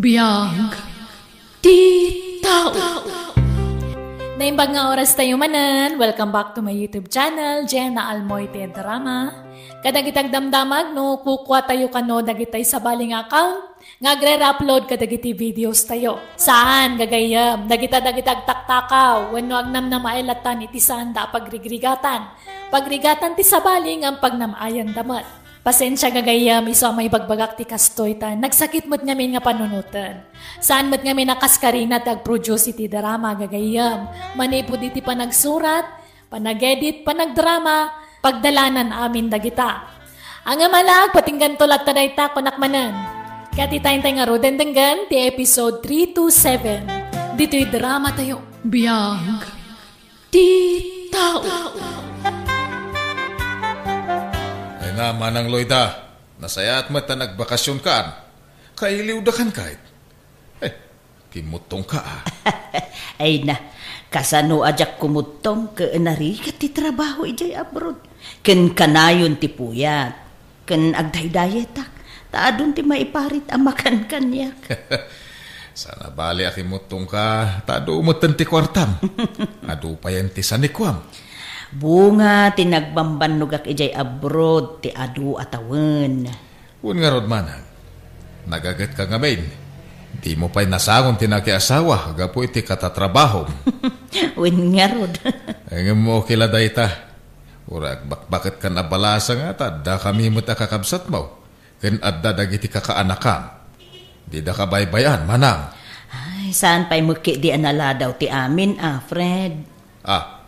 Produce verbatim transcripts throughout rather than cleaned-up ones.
Biag ti tao. Naimbag nga oras tayo manen. Welcome back to my YouTube channel, Jenna Almoite Drama. Kadagiti agdamdamag no kukua tayo kano dagitay sabali nga account nga agre-upload kadagiti videos tayo. Saan, gagayyem, dagita dagiti agtaktakaw wenno agnamnamaay latta iti saanda a pagrigrigatan. Pagrigatan ti sabali ngem pagnam-ayanda met. Pasensia, gagayyem, isu a maibagbagak ti kastoy ta nagsakit met ngamin nga panunoten. Saan met ngamin a kas Karina ti agproduce iti drama, gagayyem. Manipud iti panagsurat, panagedit, panagdrama, pagdalanan amin dagita. Ngem ala, agpatingganto latta dayta, kunak manen. Ket ita intay ngaruden denggen ti episode three two seven. Ditoy drama tayo. Biag ti tao. Ay na, Manang Loida, nasayaat met ta nagbakasionkan. Kailiwdakan kayat. Eh, kimuttongka, a. Ay na, kasano a diak kumuttong ket narigat ti trabaho idiay abroad? Ken kanayon ti puyat. Ken agdaydayetak, ta adun ti maiparit a makan kaniak. Sana bali a kimuttongka, ta adu metten ti kuartam. Adu payen ti sanikuam. Bunga ti nagbambannogak idiay abroad ti adu a tawen. Wen ngarud, Manang, nagagetka ngamin. Dimo pay nasangon ti nakiasawa gapu iti katatrabahom. Wen ngarud. Ngem okay la dayta. Uray agbakbaketkan a balasa nga ta adda kami met a kakabsatmo, ken adda dagiti kakaanakam. Dida kabaybay-an, Manang. Ay, saan pay met ketdi a naladaw ti amin, a, Fred? Ah,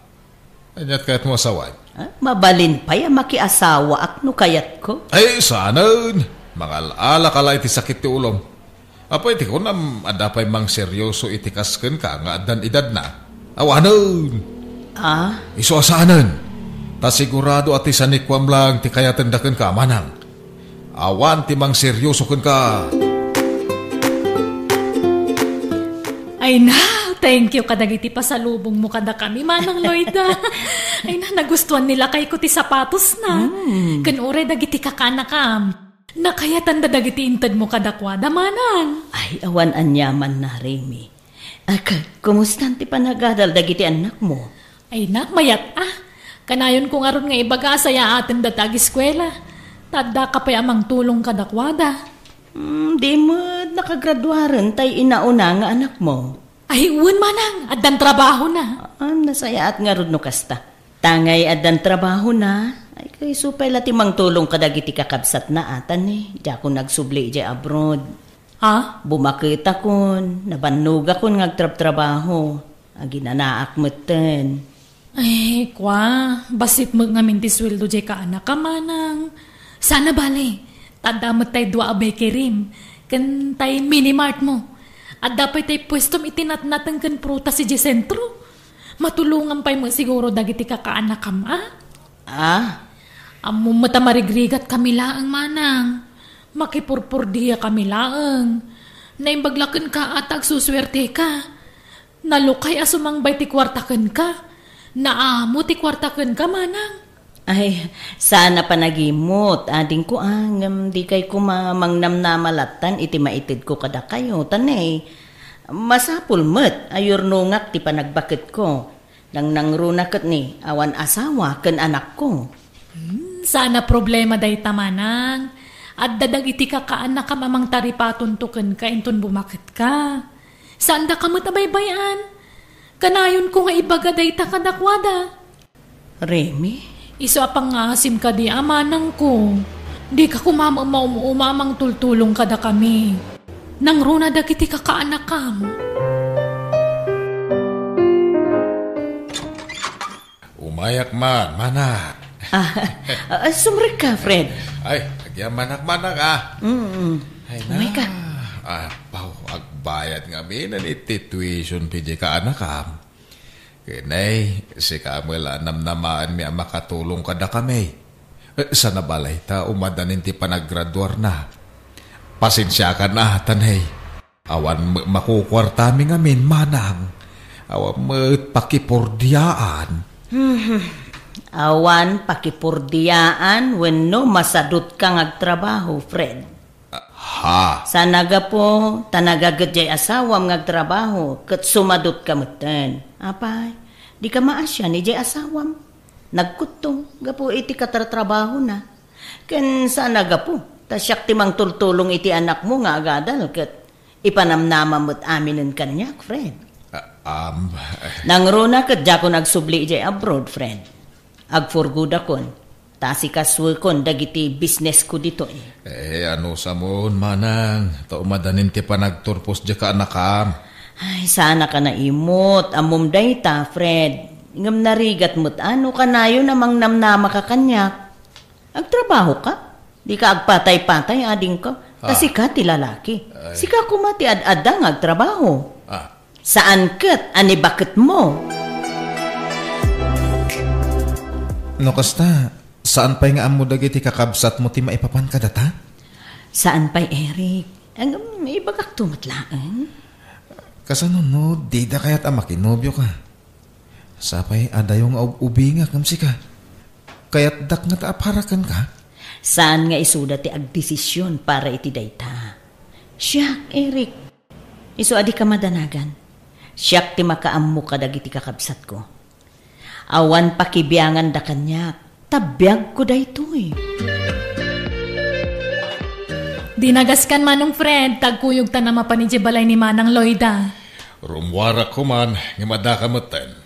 aniat kayatmo a sawen? Ah, mabalin pay a makiasawaak no kayatko. Ay, saanen! Mangal-alaka la iti sakit ti ulom. Apay ti kunam, adda pay mangseryoso iti kas kenka nga addan edadna? Awanen! Ah? Isu a saanen! Ta sigurado a ti sanikuam lang ti kayatenda kenka, Manang. Awan ti mangseryoso kenka. Ay na, thank you kadagiti pasalubongmo kadakami, Manang Loida. Ay na, nagustuan ni lakayko ti sapatosna. Hmm. Ken uray dagiti kakaanakam. Nakayatanda dagiti intedmo kadakuada, Manang. Ay, awan aniamanna, Remy. Ket, kumustan ti panagadal dagiti annakmo? Ay, nak, mayat, a. Kanayonko ngarud nga ibaga a sayaatenda ta agiskuela. Ta addaka pay a mangtulong kadakuada. Hmm, di met nakagraduaren tay inauna nga anakmo? Ay, wen, Manang, addan trabahona. Ah, nasayaat ngarud no kasta. Tangay addan trabahona, ay, kayso pay la ti mangtulong kadagiti kakabsatna, a, ta ne, diakon agsubli idiay abroad. Ha? Bumaketakon, nabannogakon nga agtrabtrabaho. Aginanaak metten. Ay, kua, bassit met ngamin ti sueldo diay kaanakam, Manang. Sana bale, ta adda met tay dua a bakery, ken tay mini mart mo. Adda pay tay puestom iti natnateng ken prutas idiay sentro. Matulongan pay met siguro dagiti kakaanakam, a? Ah? Ammom met a marigrigat kami laeng, Manang. Makipurpurdia kami laeng. Naimbag la kenka a ta agsusuerteka. Nalukay a sumangbay ti kuarta kenka. Naamo ti kuarta kenka, Manang. Ay, saan a panagimot, adingko, a, ngem dikay koma mangnamnama lattan iti maitedko kadakayo, ta ne, masapul met a yurnongak ti panagbaketko. Nangnangruna ket ni, awan asawa ken anakko. Hmm, saan a problema dayta, Manang. Adda dagiti kakaanakam a mangtaripatonto kenka inton bumaketka. Saandaka met a baybay-an. Kanayonko nga ibaga dayta kadakuada. Remy? Isu a pangngaasim kadi a manangko. Dika koma maum-uma a mangtultulong kadakami. Nangruna dagiti kakaanakam. Umayak man, Manang. Ah, ah, sumrekka, Fred. Ay, agyamanak, Manang, a. Mm. Ay, Umayka. Apaw, agbayad ngamin iti tuition fee diay kaanakam. Ken ne, sika met la a namnamaenmi a makatulong kadakami. Eh, sana bale ta umadanin ti panagraduarna. Pasensiakan a, ta ne. Awan met makukuartami ngamin, Manang. Awan met pakipurdiaan. Hmm. Awan pakipurdiaan wenno masadutka nga agtrabaho, Fred. Ah. Saan a gapu, ta nagaged jay asawam nga agtrabaho, ket sumadutka metten. Apay, dika maasian idiay asawam. Nagkutto gapu iti katratrabahona. Ken saan a gapu, ta siak ti mangtultulong iti anakmo nga agadal ket ipanamnamam met aminen kaniak, Fred. Ah, am. Nangruna ket diakon agsubli idiay abroad, Fred. Agfurgodakon, ta asikasuekon dagiti businessko ditoy. Eh, anusamon, manang, ta umadanin ti panagturpos diay kaanakam. Ay, saanak a naimut. Ammom dayta, Fred. Ngem narigat met a no kanayon a mangnamnamaka kaniak. Agtrabahoka? Dika agpatay-patay, adingko. Ta Ah. sika ti lalaki. Ay. Sika koma ti ad-adda nga agtrabaho. Ah. Saan ket a ni baketmo? No kasta, saan pay nga ammo dagiti kakabsatmo ti maipapan kadata? Saan pay, Eric. Ngem, ibagakto met laeng. Kasano no dida kayat a makinobioka? Sapay a dayo nga ub-ubingak ngem sika. Kayatdak nga ta a para kenka? Saan nga isuda ti agdesisyon para iti dayta. Siak, Eric. Isu a dika madanagan. Siak ti makaammo kadagiti kakabsatko. Awan pakibianganda kaniak, ta biagko daytoy. Dinagaskan, Manong Fred, ta agkuyogtan a mapan idiay balay ni Manang Loida. Rummuarak koman, ngem addaka metten.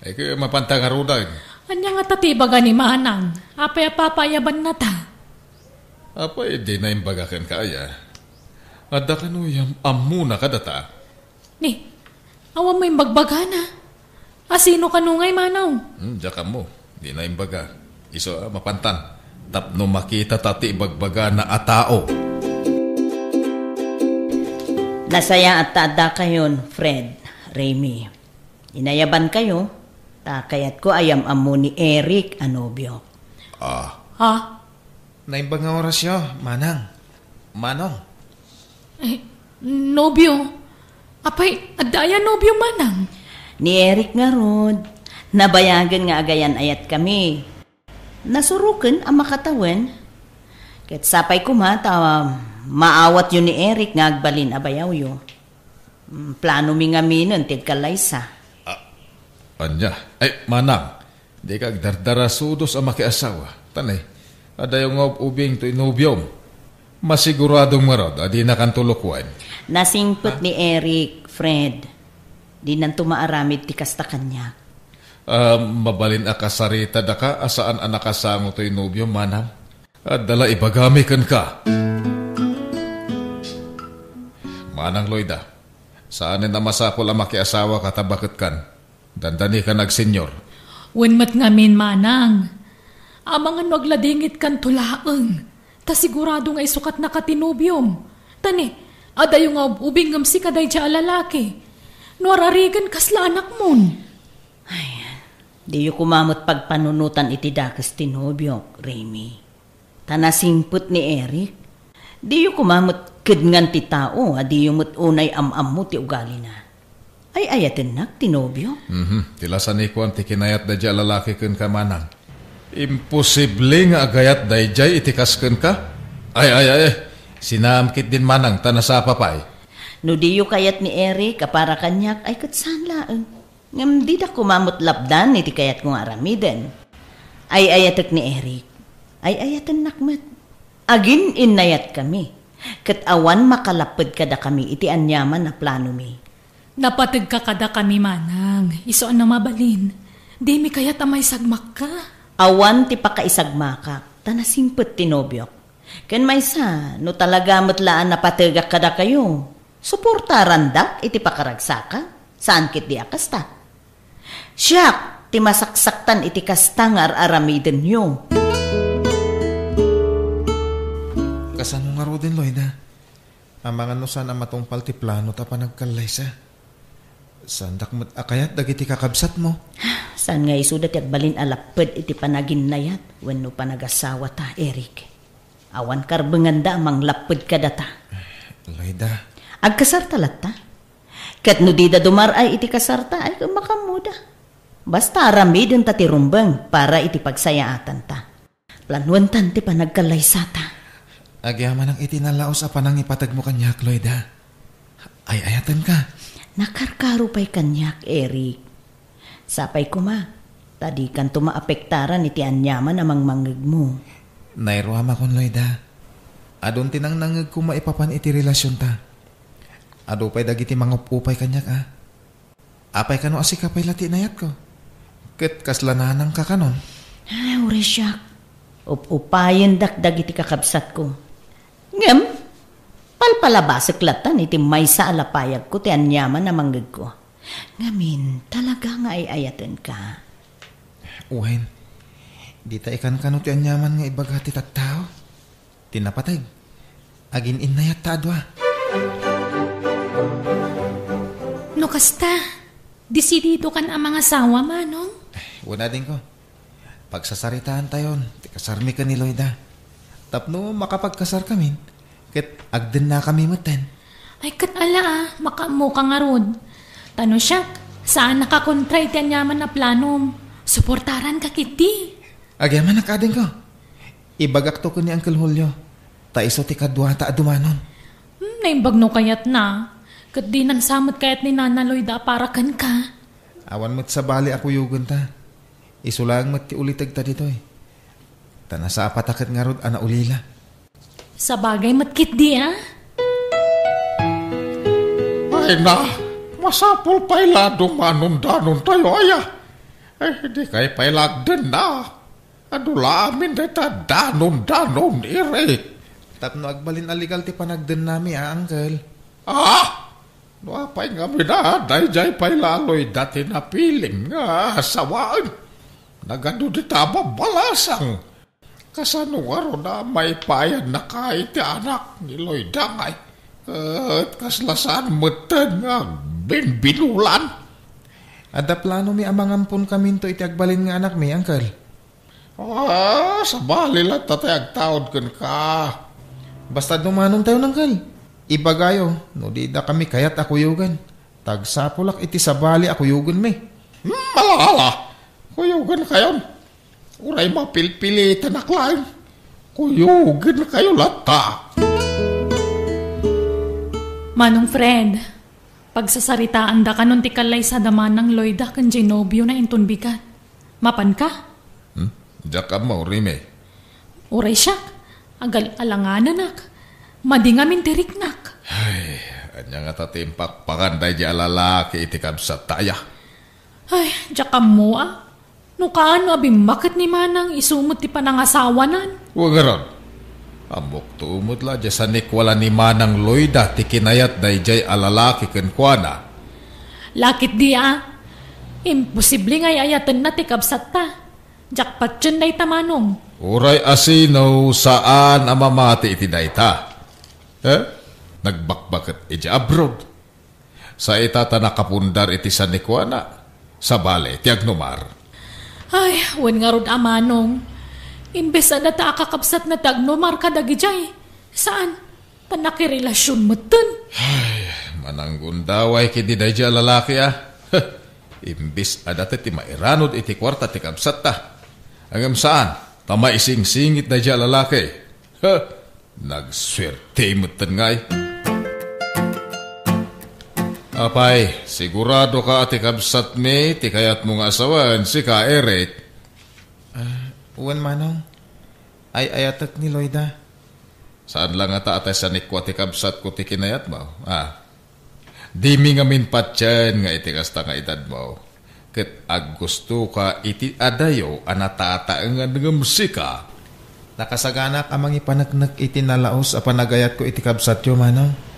Ay, ket mapanta ngaruden. Ania ngata ti ibaga ni Manang? Apay a papaayabannata? Apay, dina imbaga kenka aya? Adda kano yam-, ammona kadata? Ni, awan mo imbagbagana. Asino kano ngay, Manong? Hmm, diak ammo. Dina imbaga. Isu a mapantan. Tapno makitata ti ibagbagana a tao. Nasayaat ta addakayon, Fred, Remy. Inayabankayo, ta kayatko a yam-ammo ni Eric a nobio. Ah. Ha? Naimbag nga orasyo, Manang. Manong. Eh, nobio? Apay, adda aya nobio, Manang? Ni Eric ngarud, nabayagen nga agayan-ayatkami. Nasuroken a makatawen. Ket sapay koma ta maawatyo ni Eric nga agbalin a bayawyo. Mm, planomi ngaminen ti agkallaysa. Ah, ania? Ay, Manang, dika agdardarasudos a makiasawa. Tani, adayo nga ub-ubing toy nobiom. Masiguradom ngarud a dinakanto lukuen. Nasingpet ni Eric, Fred. Dinanto maaramid ti kasta kaniak. Ah, mabalin a kasaritadaka a saan a nakasango toy nobiom, Manang? Adda la ibagami kenka. Manang Loida, saanen a masapul a makiasawaka ta baketkan. Dandanikan agsenyor. Wen met ngamin, Manang. Amangan no agladingitkanto laeng, ta sigurado nga isukatnaka ti nobiom. Tani, adayo nga ub-ubing ngem sika daydiay a lalaki. No ararigen, kasla anakmon. Ay, diyo koma met pagpanunotan iti dakes ti nobiok, Remy. Ta nasingpet ni Eric. Diyo koma met kedngan ti tao a diyo met unay am-ammo ti ugalina. Ay-ayatennak ti nobio. Mhm. Ti la sanikuan ti kinayat daydiay a lalaki kenka, Manang. Imposible nga agayat daydiay iti kas kenka. Ay, ay, ay, ay. Sinaam ketdin, Manang, ta nasapa pay. No diyo kayat ni Eric a para kaniak, ay ket saan laeng. Ngem dida koma met lapdan iti kayatko nga aramiden. Ay-ayatek ni Eric. Ay-ayatennak met. Agin-innayatkami. Ket awan makalapped kadakami iti aniaman a planomi. Napategka kadakami, Manang. Isu a no mabalin, dimi kayat a maisagmakka. Awan ti pakaisagmakak, ta nasingpet ti nobiok. Ken maysa, no talaga met la a napategak kadakayo, suportarandak iti pakaragsakan. Saan ketdi a kasta. Siak ti masaksaktan iti kasta nga ar-aramidenyo. Kasano ngaruden, Loida? Amangan no saan a matungpal ti plano ta panagkallaysa. Saandak met a kayat dagiti kakabsatmo. Saan nga isuda ti agbalin a lapped iti panaginnayat wenno panagasawata, Eric. Awan karbenganda a manglapped kadata. Loida. Agkasarta latta? Ket no dida dumar-ay iti kasarta, ay, makammoda. Basta aramidenta ti rumbeng para iti pagsayaatanta. Planuentan ti panagkallaysata. Agyamanak iti nalaus a panangipategmo kaniak, Loida. Ay-ayatenka. Nakarkaro pay kaniak, Eric. Sapay koma, ta dikanto maapektaran iti aniaman a mangmangngegmo. Nairuamakon, Loida. Adun ti nangnangngegko maipapan iti relasionta. Adu pay dagiti mangup-upay kaniak, a. Apay kano a sika pay la ti inayatko? Ket kasla nanangka kanon? Ah, uray siak. Up-upayendak dagiti kakabsatko. Ngem, palpalabasek lattan iti maysa a lapayagko ti aniaman a mangngegko. Ngamin, talaga nga ay-ayatenka. Wen, dita ikankano ti aniaman nga ibaga ti tattao? Ti napateg, agin-innayatta a dua. No kasta, desididokan a mangasawa, Manong? Wen, adingko. Pagsasaritaantayon ti kasarmi ken ni Loida. Tapno makapagkasarkamin, ket agdennakami metten. Ay, ket ala, a, makaammoka ngarud. Ta no siak, saan nakakontra iti aniaman a planom. Suportaranka ketdi. Agyamanak, adingko. Ibagakto ken ni Uncle Julio, ta isu ti kaduata a dumanon. Hmm, naimbag no kayatna. Ket dinan sa met kayat ni Nana Loida a para kenka. Awan met sabali a kuyogenta. Isu laeng met ti ulitegta ditoy. Ta nasapata ket ngarud a naulila. Sabagay met ketdi, a? Ay na, masapul pay la a dumanondanontayo, aya. Eh, dikay pay la agdenna. Adu la amin dayta danondanon, Eric. Tapno agbalin a legal ti panagdennami, a, Uncle. Ah! No apay ngamin a daydiay pay la a Loida ti napilim nga asawaen? Nagadu dita a babbalasang. Kasano ngarud a maipayannaka iti anak ni Loida ngay? Ket kasla saan metten nga binbinulan? Adda planomi a mangamponkaminto iti agbalin nga anakmi, Uncle. Ah, sabali latta ti agtaud kenka. Basta dumanontayon, Uncle. Ibagayo no didakami kayat a kuyogen. Ta agsapulak iti sabali a kuyogenmi. Hmm, ala, ala. Kuyogenkayon. Uray mapilpilitanak laeng. Kuyogenkayo latta. Manong Fred, pagsasaritaandakanon ti kallaysada Manang Loida ken diay nobiona inton bigat. Mapanka? Hmm? Diak ammo, Rime. Uray siak, agal-alanganenak. Madi ngamin ti riknak. Ay, ania ngata ti impakpakan daydiay a lalaki iti kabsatta, aya? Ay, diak ammo, a. No kaano a bimmaket ni Manang isu met ti panangasawanan? Wen ngarud, ammokto met la diay sanikua la ni Manang Loida ti kinayat daydiay a lalaki kenkuana. Lakit di a. Imposible nga ay-ayatenna ti kabsatta. Diak patien dayta, Manong. Uray asino, saan a mamati iti dayta. Eh? Nagbakbaket idiay abroad. Sa ita ta nakapundar iti sanikuana, sabali ti agnumar. Ay, wen ngarud a, Manong. Imbes a data a kakabsatna ti agnumar kadagidiay, saan, ta nakirelasion metten. Ay, mananggundaway ketdi daydiay a lalaki, a. Imbes a data ti mairanod iti kuarta ti kabsatta. Ngem saan, ta maisingsingit daydiay a lalaki. Nagsuerte metten ngay. Apay, sigurado ka a ti kabsatmi ti kayatmo nga asawaen, sika, Eric? Ah, wen, Manong. Ay-ayatek ni Loida. Saan la ngata a ti sanikua ti kabsatko ti kinayatmo, a? Dimi ngamin patien nga iti kasta nga edadmo, ket aggustoka iti adayo a natataengan ngem sika. Nakasaganak a mangipaneknek iti nalaus a panagayatko iti kabsatyo, Manong.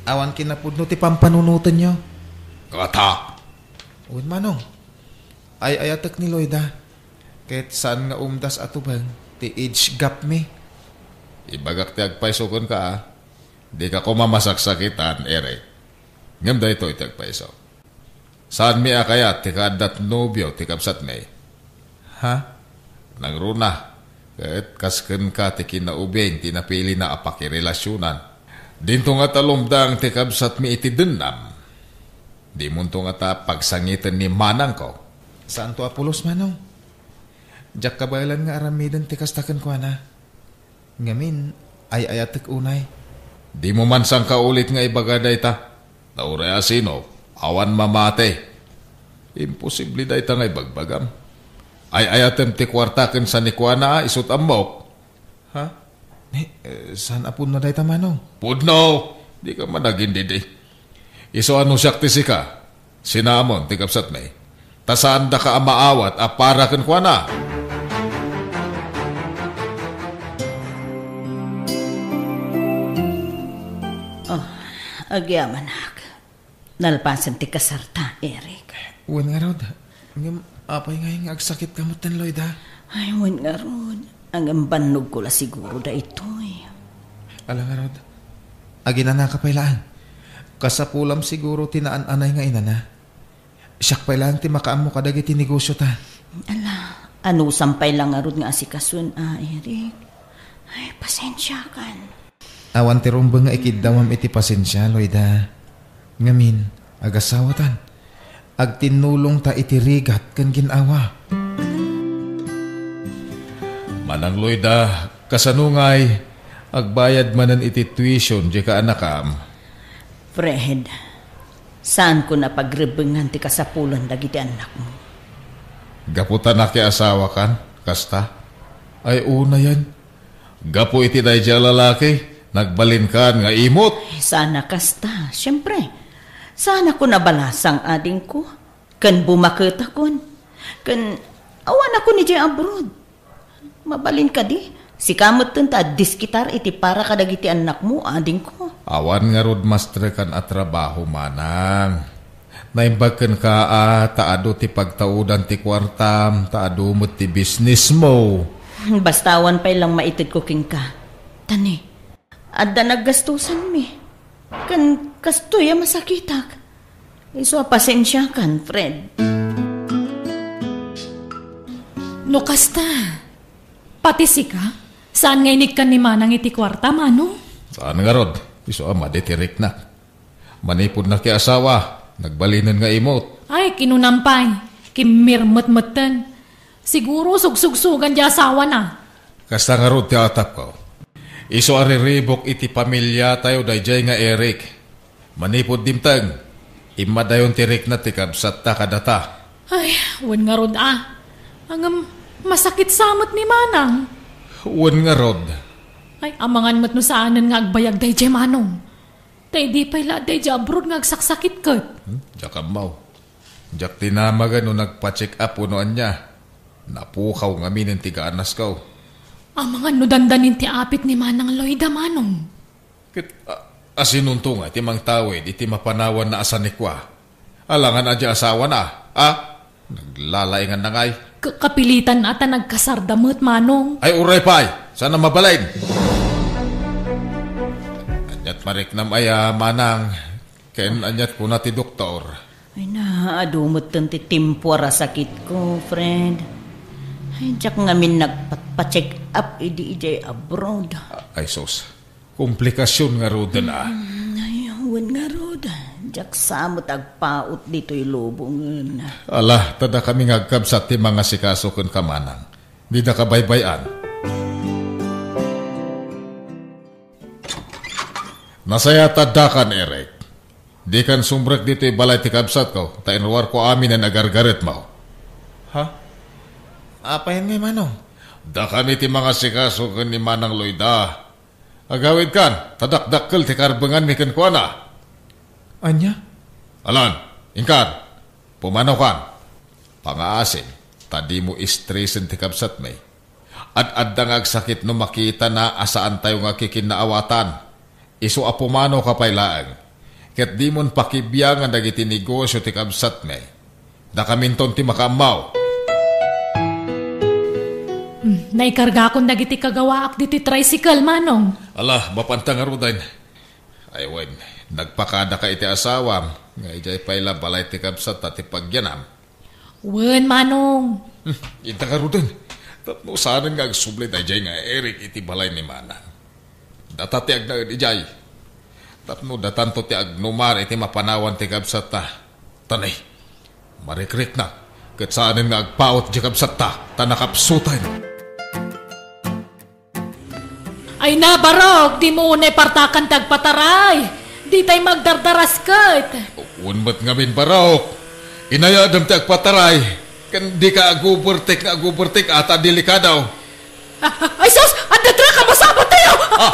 Awan kinapudno ti pampanunotenyo. Ngata! Wen, Manong. Ay-ayatek ni Loida, ket saan nga umdas a tubeng ti age gap mi. Ibagak ti agpayso kenka, a. Dika koma masaksakitan, Eric. Ngem daytoy ti agpayso. Saanmi a kayat ti kaaddat nobio ti kabsatmi. Ha? Nangruna, ket kas kenka ti kinaubing ti napilina a pakirelasionan. Dinto ngata lumdang ti kabsatmi iti dennam. Dimonto ngata pagsangiten ni manangko. Saanto a pulos, Manong. Diak kabaelan nga aramiden ti kasta kenkuana. Ngamin, Ay-ayatek unay. Dimo man sangkaulit nga ibaga dayta. Ta uray a sino, awan mamati. Imposible dayta nga ibagbagam. Ay-ayatem ti kuarta ken sanikuana a isut' ammok. Ha? Ni, eh, saan a pudno dayta, Manong? Pudno! Dika man agindidi. Isu a no siak ti sika, sinaamon ti kabsatmi. Ta saandaka a maawat a para kenkuana. Oh, agyamanak. Nalpasen ti kasarta, Eric. Wen ngarud, ngem apay ngay nga agsakitka metten, Loida? Ay, wen ngarud, ngem bannogko la siguro daytoy. Ala ngarud, aginanaka pay laeng. Kasapulam siguro ti naan-anay nga inana. Siak pay laeng ti makaammo kadagiti negosiota. Ala, anusam pay la ngarud nga asikason a, Eric. Ay, pasensiakan. Awan ti rumbeng nga ikiddawam iti pasensia, Loida. Ngamin, agasawatan. Agtinnulongta iti rigat ken gin-awa. Manang Loida, kasano ngay agbayad manen iti tuition diay kaanakam? Fred, saanko a pagrebbengan ti kasapulan dagiti annakmo. Gapu ta nakiasawakan, kasta? Ay, unayen. Gapu iti daydiay a lalaki, nagbalinkan nga imot. Saan a kasta, siempre. Saan a ko nabalasang adingko. Ken bumaketakon. Ken awan a ko idiay abroad. Mabalin kadi, sika metten ta addiskitar iti para kadagiti annakmo, adingko. Awan ngarud mastrekan a trabaho, manang. Naimbag kenka a ta adu ti pagtaudan ti kuartam, ta adu met ti bisnismo. Basta awan pay lang maitedko kenka. Tani, adda naggastusanmi. Ken kastoy a masakitak. Isu a pasensiakan, Fred. No kasta, pati sika, saan nga inikkan ni Manang iti kuarta, Manong? Saan ngarud, isu a madi ti riknak. Manipud nakiasawa, nagbalinen nga imot. Ay, kinunam pay, kimmirmet metten. Siguro sugsugsugan ti asawana. Kasta ngarud ti atapko. Isu a riribuk iti pamiliatayo daydiay nga Eric. Manipud dimteng, immadayon ti rikna ti kabsatta kadata. Ay, wen ngarud a. Ngem, masakit sa met ni Manang. Wen ngarud. Ay, amangan met no saanen nga agbayag daydiay, Manong. Ta idi pay la adda idiay abroad nga agsaksakit ket. Hmm? Diak ammo. Diak dinamagen no nagpa-check up wenno ania. Napukaw ngaminen ti gaanasko. Amangan no dandanin ti apit ni Manang Loida, Manong. Ket, a, asinonto nga ti mangtawid iti mapanawanna a sanikua? Alangan a diay asawana, a? Naglalainganna ngay. Ka-, kapilitan a ta nagkasarda met, Manong. Ay, uray pay! Saan a mabalin? Aniat mariknam aya, Manang? Ken aniat kuna ti doktor? Ay na, adu metten ti temporal a sakitko, Fred. Ay, diak ngamin nagpatpa-check up idi idiay abroad. Ay, sus. Komplikasyon ngaruden a. Mm, ay, wen ngarud. Diak sa met agpaut ditoy lubongen. Ala, ta dakami nga agkabsat ti mangasikaso kenka, Manang. Dida kabaybay-an. Nasayaat addakan, Eric. Dikan sumrek ditoy balay ti kabsatko, ta inruarko aminen a gargaretmo. Ha? Apayen ngay, Manong? Dakami ti mangasikaso ken ni Manang Loida. Agawidkan, ta dakdakkel ti karbenganmi kenkuana. Ania? Alan, inkan, pumanokan. Pangaasim, ta dimo istresen ti kabsatmi. Ad-adda nga agsakit no makitana a saantayo nga kikinnaawatan. Isu a pumanoka pay laeng. Ket dimon pakibiangan dagiti negosio ti kabsatmi. Dakaminton ti makaammo. Hmm, naikargakon dagiti kagawaak ditoy tricycle, Manong. Ala, mapanta ngaruden. Ay wen, nagpakadaka iti asawam, nga idiay pay la balay ti kabsatta ti pagyanam. Wen, Manong. Hmm, inta ngaruden. Tapno saanen nga agsubli daydiay nga Eric iti balay ni Manang. Data ti agnaed idiay. Tapno datanto ti agnumar iti mapanawan ti kabsatta. Tani, marikriknak, ket saanen nga agpaut ti kabsatta, ta nakapsuten. Ay na, Barok, dimo unay partakan ti agpataray. Ditay magdardarasket. Wen met ngamin, Barok. Inayadem ti agpataray. Ken dika agubertek nga agubertek, ata delikado. Ah, ah, ay sus! Adda truck a masabat tayo! Ah!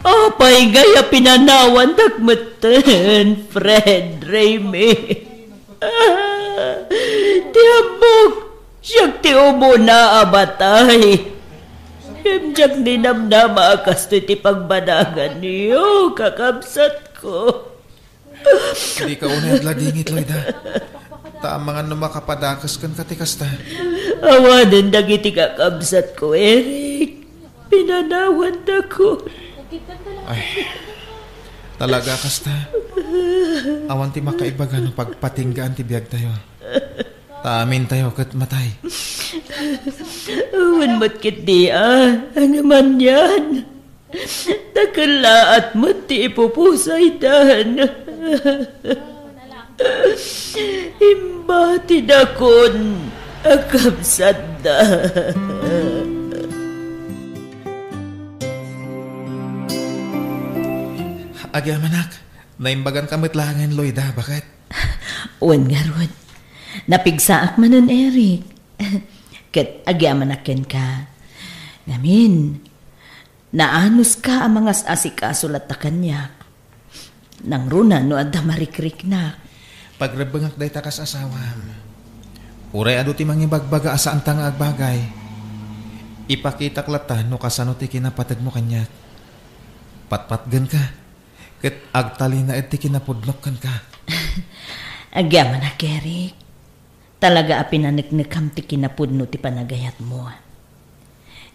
Ah! Apay ngay a pinanawandak metten, Fred, Raymi? Ti ammok, siak ti umuna a matay. Ngem diak ninamnama a kastoy ti pagbanaganyo, kakabsatko. Dika unay agladingit, Loida. Ta amangan no makapadakes kenka ti kasta. Awanen dagiti kakabsatko, Eric. Pinanawandakon. Ay, talaga kasta. Awan ti makaibaga no pagpatinggaan ti biagtayo. Ta amintayo ket matay. Awan met ketdi a, ania man yan. Nakellaat met ti ipupusaydan. Imbatidakon a kabsatda. Agyamanak, naimbaganka met laengen, Loida, baket? Wen ngarud, napigsaak manen, Eric. Ket agyamanak kenka. Ngamin, naanuska a mangas-asikaso latta kaniak. Nangruna no adda marikriknak. Pagrebbengak dayta kas asawam. Uray adu ti mangibagbaga a saanta nga agbagay, ipakitak latta no kasano ti kinapategmo kaniak. Patpatgenka, ket agtalinaed ti kinapudnok kenka. Agyamanak, Eric. Talaga a pinaneknekam ti kinapudno ti panagayatmo.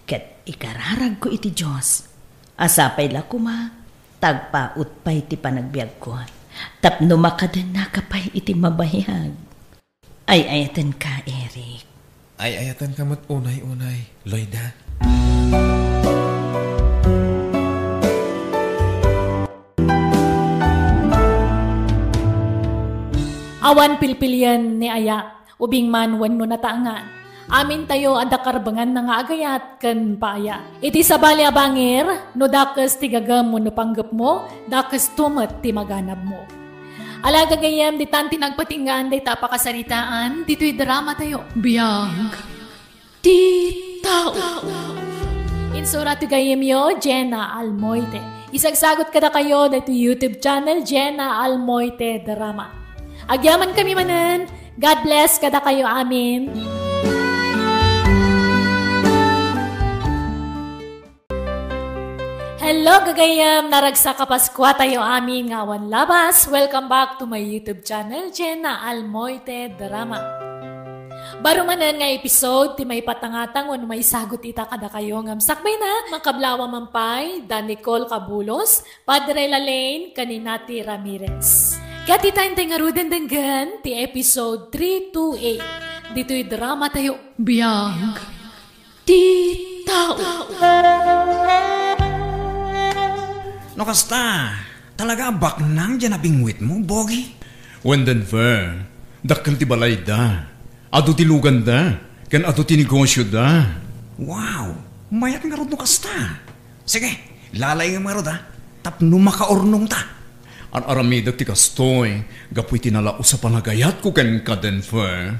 Ket ikararagko iti Dios a sapay la koma ta agpaut pay ti panagbiagko tapno makadennaka pay iti mabayag. Ay-ayatenka, Eric. Ay-ayatenka met unay-unay, Loida. Awan pilpilien ni aya, ubing man wenno nataengan. Amintayo adda karbenganna nga agayat ken paaya. Iti sabali a bangir, no dakes ti gagem wenno panggepmo, dakesto met ti maganabmo. Ala, gagayyem, ditan ti nagpatinggaan dayta a pakasaritaan, ditoy dramatayo. Biag ti tao. Insura ti gayyemyo, Jenna Almoite. Isagsagut kadakayo daytoy YouTube channel, Jenna Almoite Drama. Agyamankami manen. God bless kadakayo amin. Hello, gagayyem! Naragsak a Paskua tayo amin nga awan labas. Welcome back to my YouTube channel, Jenna Almoite Drama. Baro manen nga episode ti maipatangatang wenno maisagut ita kadakayo ngem sakbayna, makablawa man pay da Nicole Cabulos, Padre Lalaine, ken ni Nati Ramirez. Ket ita intay ngaruden denggen ti episode three two eight. Ditoy drama tayo. Biag ti tao. No kasta, talaga a baknang diay nabingwitmo, Bogi? Wen Denver, dakkel ti balayda, adu ti luganda, ken adu ti negosioda. Wow! Mayat ngarud no kasta. Sige, lalaingem ngarud, a, tapno makaurnongta. Ar-aramidek ti kastoy gapu iti nalaus a panagayatko kenka, Denver.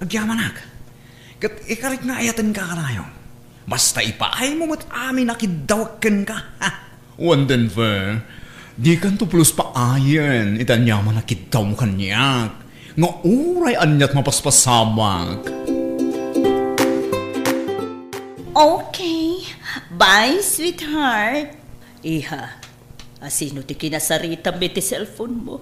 Agyamanak. Ket ikarik nga ayatenka kanayon. Basta ipaaymo met amin a kiddawek kenka. Ha? Wen Denver, dikanto pulos paayen iti aniaman a kiddawmo kaniak, nga uray aniat mapaspasabak. Okay. Bye, sweetheart. Iha, asino ti kinasaritam iti cellphone mo?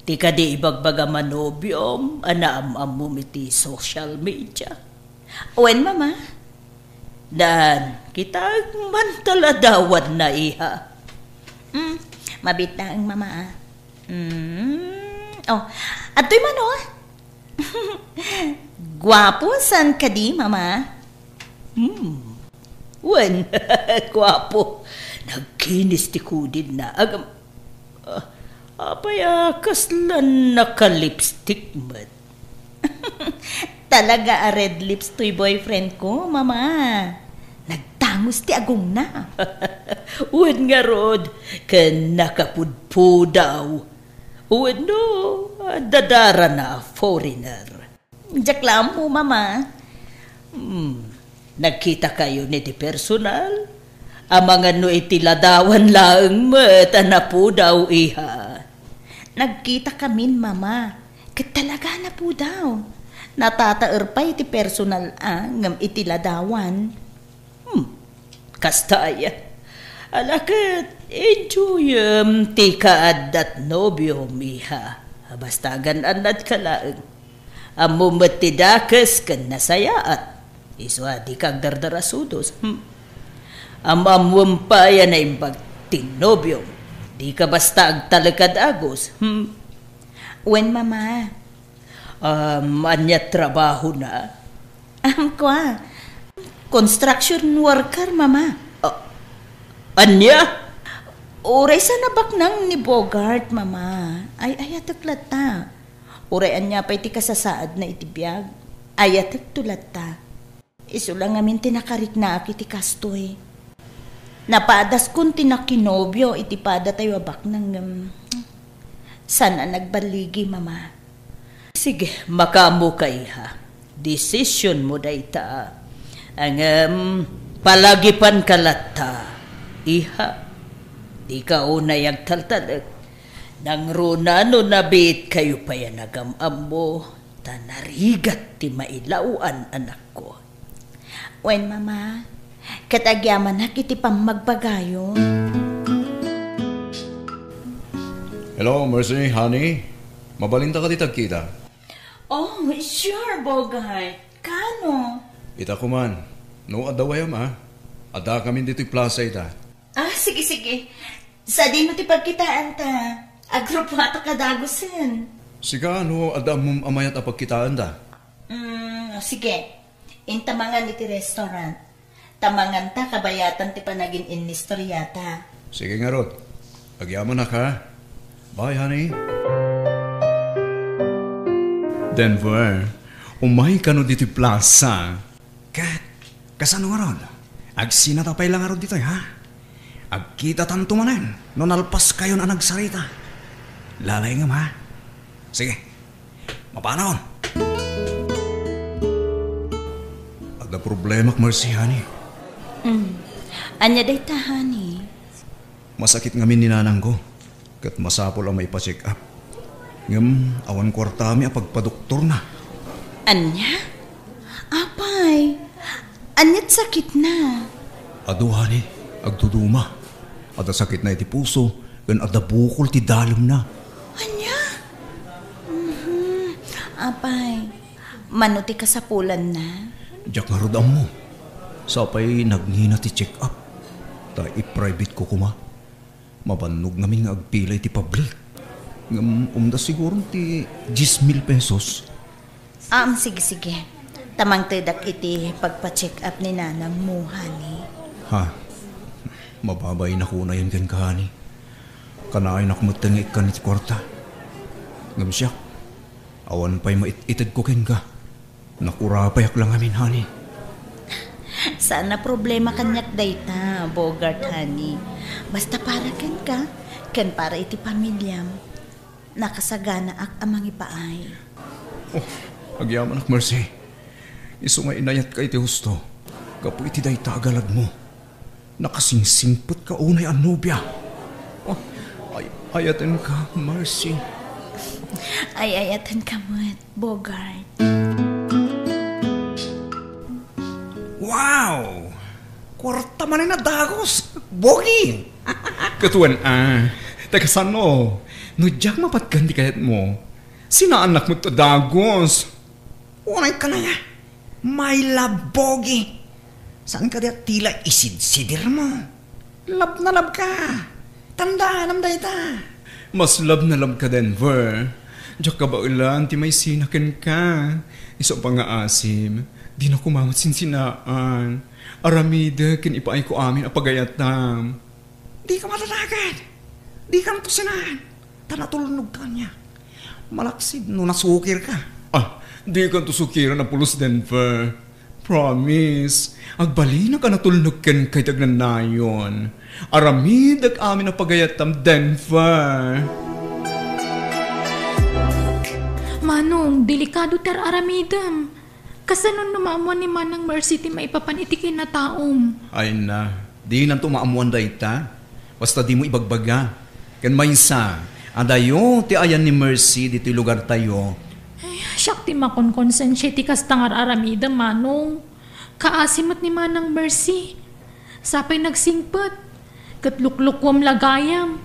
Ti kadi ibagbagam a nobiom a naam-ammom iti social media? Wen, Mama? Dan, kita man taladawan na, iha. Mm, mabiit laeng, Mama, a. Mm, oh, adtoy man, oh. Guapo saan kadi, Mama? Hmm. Wen, guapo. Nagkinis ti kudinna. Agam-, ah, Apay a kasla nakalipstick met? Talaga a red lips toy boyfriend ko, Mama. Nagtangos ti agongna. Wen ngarud, ken nakapudpudaw. Wenno, dadarana a foreigner. Diak la ammo, Mama. Hmm, nagkitakayon iti personal? Amangan no iti ladawan laeng met a napudaw, iha. Nagkitakamin, Mama. Ket talaga a napudaw. Natataer pay iti personal a ngem iti ladawan. Hmm, kasta aya. Ala ket, enjoyem ti kaaddat nobiom, iha. Basta agan-annadka laeng. Ammom met ti dakes ken nasayaat. Isu a dika agdardarasudos. Hmm. Am-ammoem pay a naimbag ti nobiom. Dika basta agtalek a dagus. Hmm. Wen, Mama. Um, ania trabahona? Am, kua. Construction worker, Mama. Ah, ania? Uray sa nabaknang ni Bogart, Mama. Ay-ayatek latta. Uray ania pay ti kasasaadna iti biag, ayatekto latta. Isu la ngamin ti nakariknaak iti kastoy. Napadaskon ti nakinobio iti padatayo a baknang ngem saan a nagballigi, Mama. Sige, makaammoka, iha. Desisionmo dayta. Ngem, palagipanka latta, iha. Dika unay agtaltalek. Nangruna no nabiitkayo pay a nagam-ammo, ta narigat ti mailaw-an, anakko. Wen, Mama, ket agyamanak iti pammagbagayo. Hello, Mercy, honey. Mabalinta kadi ti agkita? Oh, sure, Bogart. Kano? Ita koman. No, adda wayam, a. Addakamin ditoy plaza ita. Ah, sige, sige. Sadino ti pagkitaanta? Agrupoatak a dagusen. Sika, no, adda ammom a mayat a pagkitaanta? Mm, sige. Inta mangan iti restaurant. Ta manganta kabayatan ti panagin-innistoriata. Sige ngarud. Agyamanak, ha? Bye, honey. Denver, umay kano ditoy plaza. Ket, kasano ngarud? Agsinata pay la ngarud ditoy, ha? Agkitatanto manen no nalpaskayon a nagsarita. Lalayngem, ha? Sige. Mapanon. Adda problemak, Mercy, honey. Mm. Ania dayta, honey? Masakit ngamin ni nanangko, ket masapul a maipa-check up. Ngem awan kuartami a pagpadoktorna. Ania? Apay, aniat sakitna? Adu, honey, agduduma. Adda sakitna iti puso, ken adda bukol ti dalemna. Ania? Mhm. Apay, mano ti kasapulanna? Diak ngarud ammo. Sapay nagngina ti check-up. Ta i-private ko koma. Mabannog ngamin nga agpila iti public. Ngem umda siguron ti diez mil pesos. Am, sige, sige. Ta mangtedak iti pagpa-check up ni nanang mo, honey. Ha? Mababainak unayen kenka, honey. Kanaaynak met nga ikkan iti kuarta. Ngem siak, awan pay mait-itedko kenka. Nakurapayak la ngamin, honey. Saan a problema kaniak dayta, Bogart, honey. Basta para kenka, ken para iti pamiliam. Nakasaganaak a mangipaay. Oh, agyamanak, Mercy. Isu nga inayatka iti husto gapu iti dayta a galadmo. Nakasingsingpetka unay a nobia. Oh, ay-, ayatenka, Mercy. Ay-ayatenka met, Bogart. Wow! Kuarta manen a dagus, Bogi! Ket wen, a, ta kasano? No diak mapatgan ti kayatmo, sinaannak met a dagus. Unay ka na ya. My love, Bogi. Saan ka di a tila isidsidir mo? Love na love ka. Tandaanam dayta. Mas love na love ka, Denver. Diak kabaelan ti maisina kenka. Isu a pangaasim, dina koma met sinsinaan. Aramidek ken ipaayko amin a pagayatam. Dika madadagan. Dikam tusinan. ta natulnog ka ania. Malaksid no nasukir ka. Ah, dikanto sukiran a pulos, Denver. Promise, agbalinak a natulnog kenka iti agnanayon. Aramidek amin a pagayatam, Denver. Manong, delikado ti ar-aramidem. Kasano no maammuan ni Manang Mercy ti maipapan iti kinataom? Ay na, dinanto maammuan dayta. Basta dimo ibagbaga. Ken maysa, adayo ti ayan ni Mercy ditoy lugartayo. Ay, siak ti makonkonsensia iti kasta nga ar-aramidem, Manong. Kaasi met ni Manang Mercy. Sapay nagsingpet. Ket luklukuam la gayam.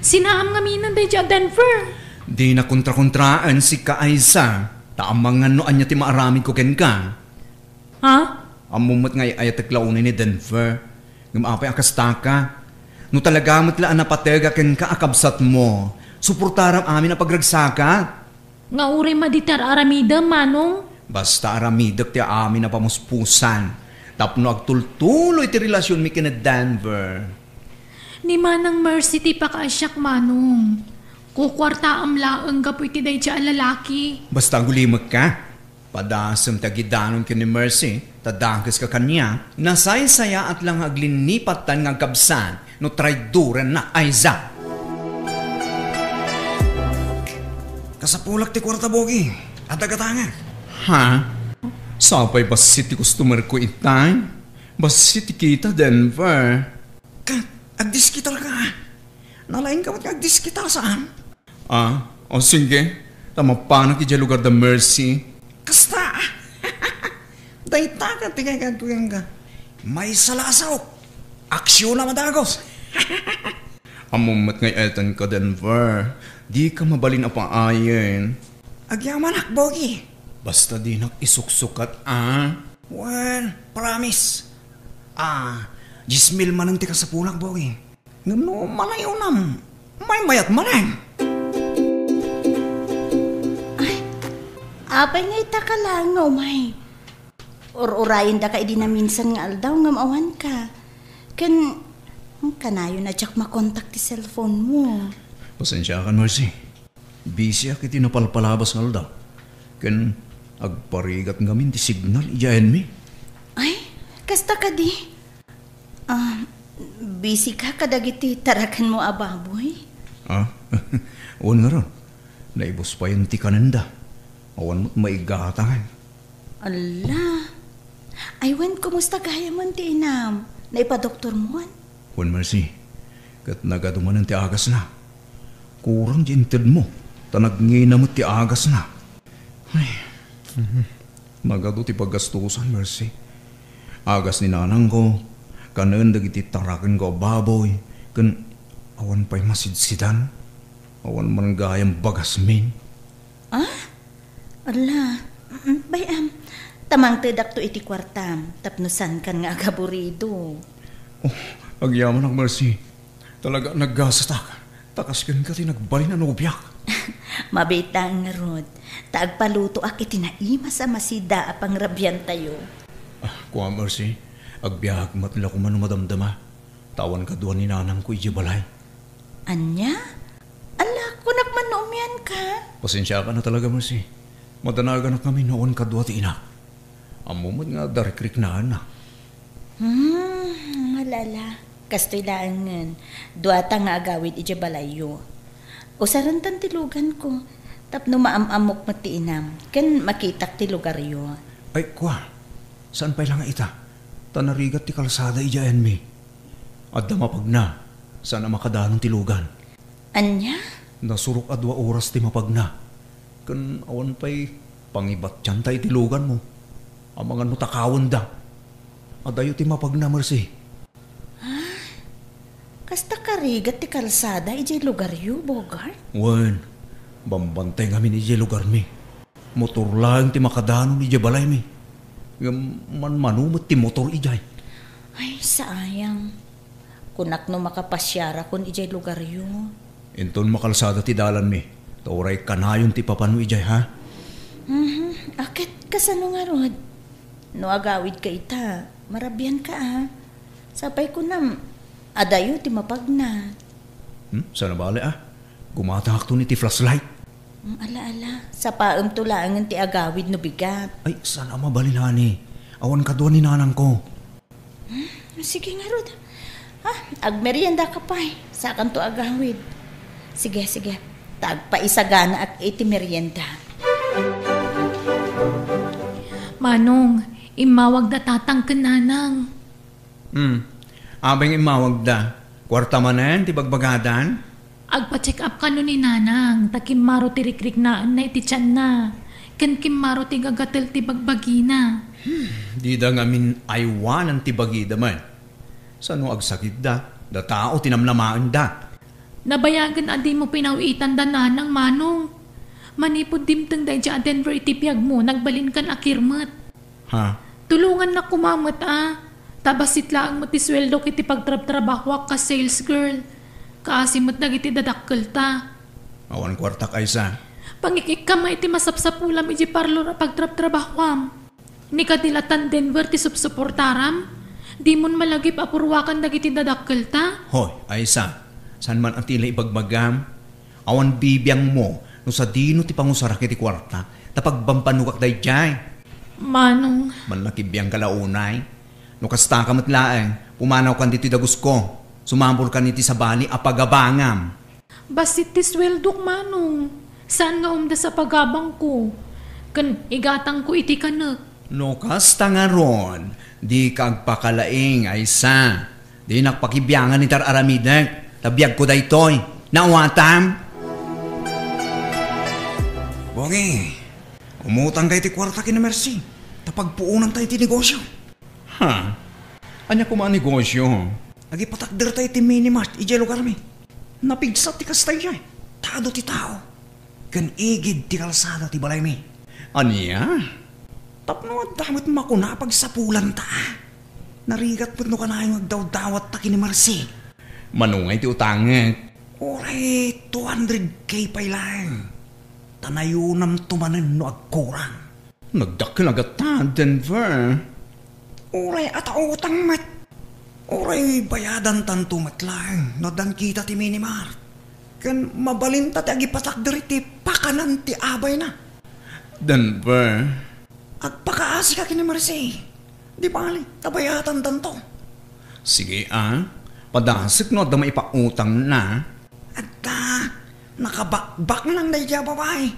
Sinaam ngamin daydiay a Denver. Dina kontrakontraen sika, Aiza, ta amangan no ania ti maaramidko kenka. Ha? Ammom met nga ay-ayatek la unay ni Denver. Ngem apay a kastaka? No talaga met la a napatega kenka a kabsatmo, suportaram amin a pagragsakat. Nga uray madi ti ar-aramidem, Manong? Basta aramidek ti amin a pamuspusan tapno agtultuloy ti relasionmi ken ni Denver. Ni Manang Mercy ti pakaasiak, Manong. Kukuartaam laeng gapu iti daydiay a lalaki. Basta agulimekka. Padasem ti agidanon ken ni Mercy, ta dakeska kaniak, nasaysayaat la nga aglinnipat tan nga agkabsat no traidorennak, Aiza. Kasapulak ti kuarta, Bogi. Adda gatangek. Ha? Sapay bassit ti customer ko itay? Bassit ti kita, Denver. Ket, agdiskitar ka. Nalaing ka met nga agdiskitar, saan? Ah, o sige. Ta mapanak idiay lugar da Mercy. Kasta! Dayta ka, ti kayatko kenka. Maysa la a saok. Aksyon a madagos. Ammom met nga ay-ayatenka, Denver. Dika mabalin a paayen. Agyamanak, Bogi. Basta dinak isuksukat, ah. Well, promise. Ah, dies mil manen ti kasapulak, Bogi. Ngem no malayonam, maymayat manen. Ay, apay nga ita ka laeng nga umay? Ur-urayendaka idi naminsan nga aldaw ngem awanka. Ken, kanayon a diak makontak ti cellphone mo. Pasensiakan, Mercy. Busyak iti napalpalabas nga aldaw. Ken agparigat ngamin ti signal idiay ayanmi. Ay, kasta kadi? Ah, busy ka kadagiti tarakenmo a baboy? Ah, wen ngarud. Naibuspay ti kanenda. Awan met maigatang. Ala. Ay, wen, kumusta gayamen ti inam? Naipadoktormon? Wen, Mercy. Ket nagadu manen ti agasna. Kurang ti intedmo, ta nagngina met ti agasna. Ay, mhm. Nagadu ti paggastusan, Mercy. Agas ni nanangko, kanen dagiti tarakenko a baboy, ken awan pay masidsidan. Awan man gayam bagasmin. Ah? Ala, mm, bay-am, ta mangtedakto iti kuartam, tapno saankan nga agaburido. Oh, agyamanak, Mercy. Talaga a naggasatak, ta kas kenka ti nagbalin a nobiak. Mabiit laeng ngarud, ta agpalutoak iti naimas a masida a pangrabiantayo. Ah, kua, Mercy, agbiag met la koma no madamdama, ta awan kadua ni nanangko idiay balay. Ania? Ala, kunak man no umianka? Pasensiakan a talaga, Mercy. Madanaganak ngamin no awan kadua ti inak. Ammom met nga adda rikriknaanna. Hmm, ala-ala. Kastoy laengen, duata nga agawid idiay balayyo. Usarentan ti luganko, tapno maam-ammok met ti inam, ken makitak ti lugaryo. Ay, kua, saan pay la nga ita? Ta narigat ti kalsada idiay ayanmi. Adda mapagna, saan a makadanon ti lugan. Ania? Nasurok a dua oras ti mapagna. Ken awan pay pangibatianta iti luganmo. Amangan no takawenda. Adayo ti mapagna, Mercy. Ah, kasta karigat ti kalsada idiay lugaryo, Bogart? Wen, bambantay ngamin idiay lugarmi. Motor laeng ti makadanon idiay balaymi. Ngem manmano met ti motor idiay. Ay, sayang. Kunak no makapasiarakon idiay lugaryo. Inton makalsada ti dalanmi, ta uray kanayon ti ipapanmo idiay, ha? Mhm. A, ket kasano ngarud? No agawidka ita, marabianka, a. Sapay kunam, adayo ti mapagna. Hmm? Saan a bale, a? Gumatangakton iti flashlight. Mm, ala, ala. Sapaemto laengen ti agawid no bigat. Ay, saan a mabalin, honey. Awan kadua ni nanangko. Hmm, sige ngarud. Ah, agmerienda ka pay. Sakanto agawid. Sige, sige. Ta agpaisaganaak iti merienda. Manong, immawagda tatang ken nanang. Hmm. Apay nga immawagda? Kuarta manen ti bagbagadan? Agpa-check up kano ni nanang, ta kimmaro ti rikriknaenna iti tianna, ken kimmaro ti gagatel ti bagbagina. Hmm, dida ngamin aywanan ti bagida man. Saan no agsakitda, da tao ti namnamaenda. Nabayagen a dimo pinaw-itanda nanang, Manong. Manipud dimteng daydiay a Denver iti biagmo, nagbalinkan a kirmet. Ha? Tulongannak koma met a. Ta bassit laeng met ti sueldok iti pagtrabtrabahoak kas sales girl. Kaasi met dagiti dadakkelta. Awan kuartak, Aisa. Pangik-ikkam iti masapsapulam iti parlor a pagtrabtrabahoam. Ni kadi la tan Denver ti supsuportaram? Dimon malagip a purwakan dagiti dadakkelta? Hoy, Aisa, saan man a ti la ibagbagam? Awan bibiangmo no sadino ti pangusarak iti kuarta, ta pagbambanogak daydiay. Manong. Manakibiangka la unay. No kastaka met laeng, pumanawkan ditoy dagusko. Sumaborkan iti sabali a pagabangam. Bassit ti sueldok, Manong. Saan nga umdas a pagabangko? Ken igatangko iti kanek. No kasta ngarud, dika agpakalaing, Aisa. Dinak pakibiangan iti ar-aramidek, ta biagko daytoy. Naawatam? Bongi, umutangka iti kuarta ken ni Mercy, ta pagpuonanta iti negosyo. Ha? Ania koma a negosyo? Agipatakderta iti mini mart idiay lugarmi. Napigsa ti kasta idiay. Ta adu ti tao. Ken igid ti kalsada ti balaymi. Ania? Tapno adda met makuna a pagsapulanta. Narigat met no kanayon nga agdawdawatta ken ni Marci. Mano ngay ti utangek? Uray two hundred K pay laeng. Ta nayonamto manen no agkurang. Nagdakkel a gatta, Denver. Uray ata utang met. Uray bayadantanto met laeng no addan kita ti mini mart. Ken mabalinta ti agipatakder iti pakanan ti abayna. Denver. Agpakaasika ken ni Marci. Di bali, ta bayadantanto. Sige, a. Padasek no adda maipautangna. Adda, nakabakbak lang daydiay a babai.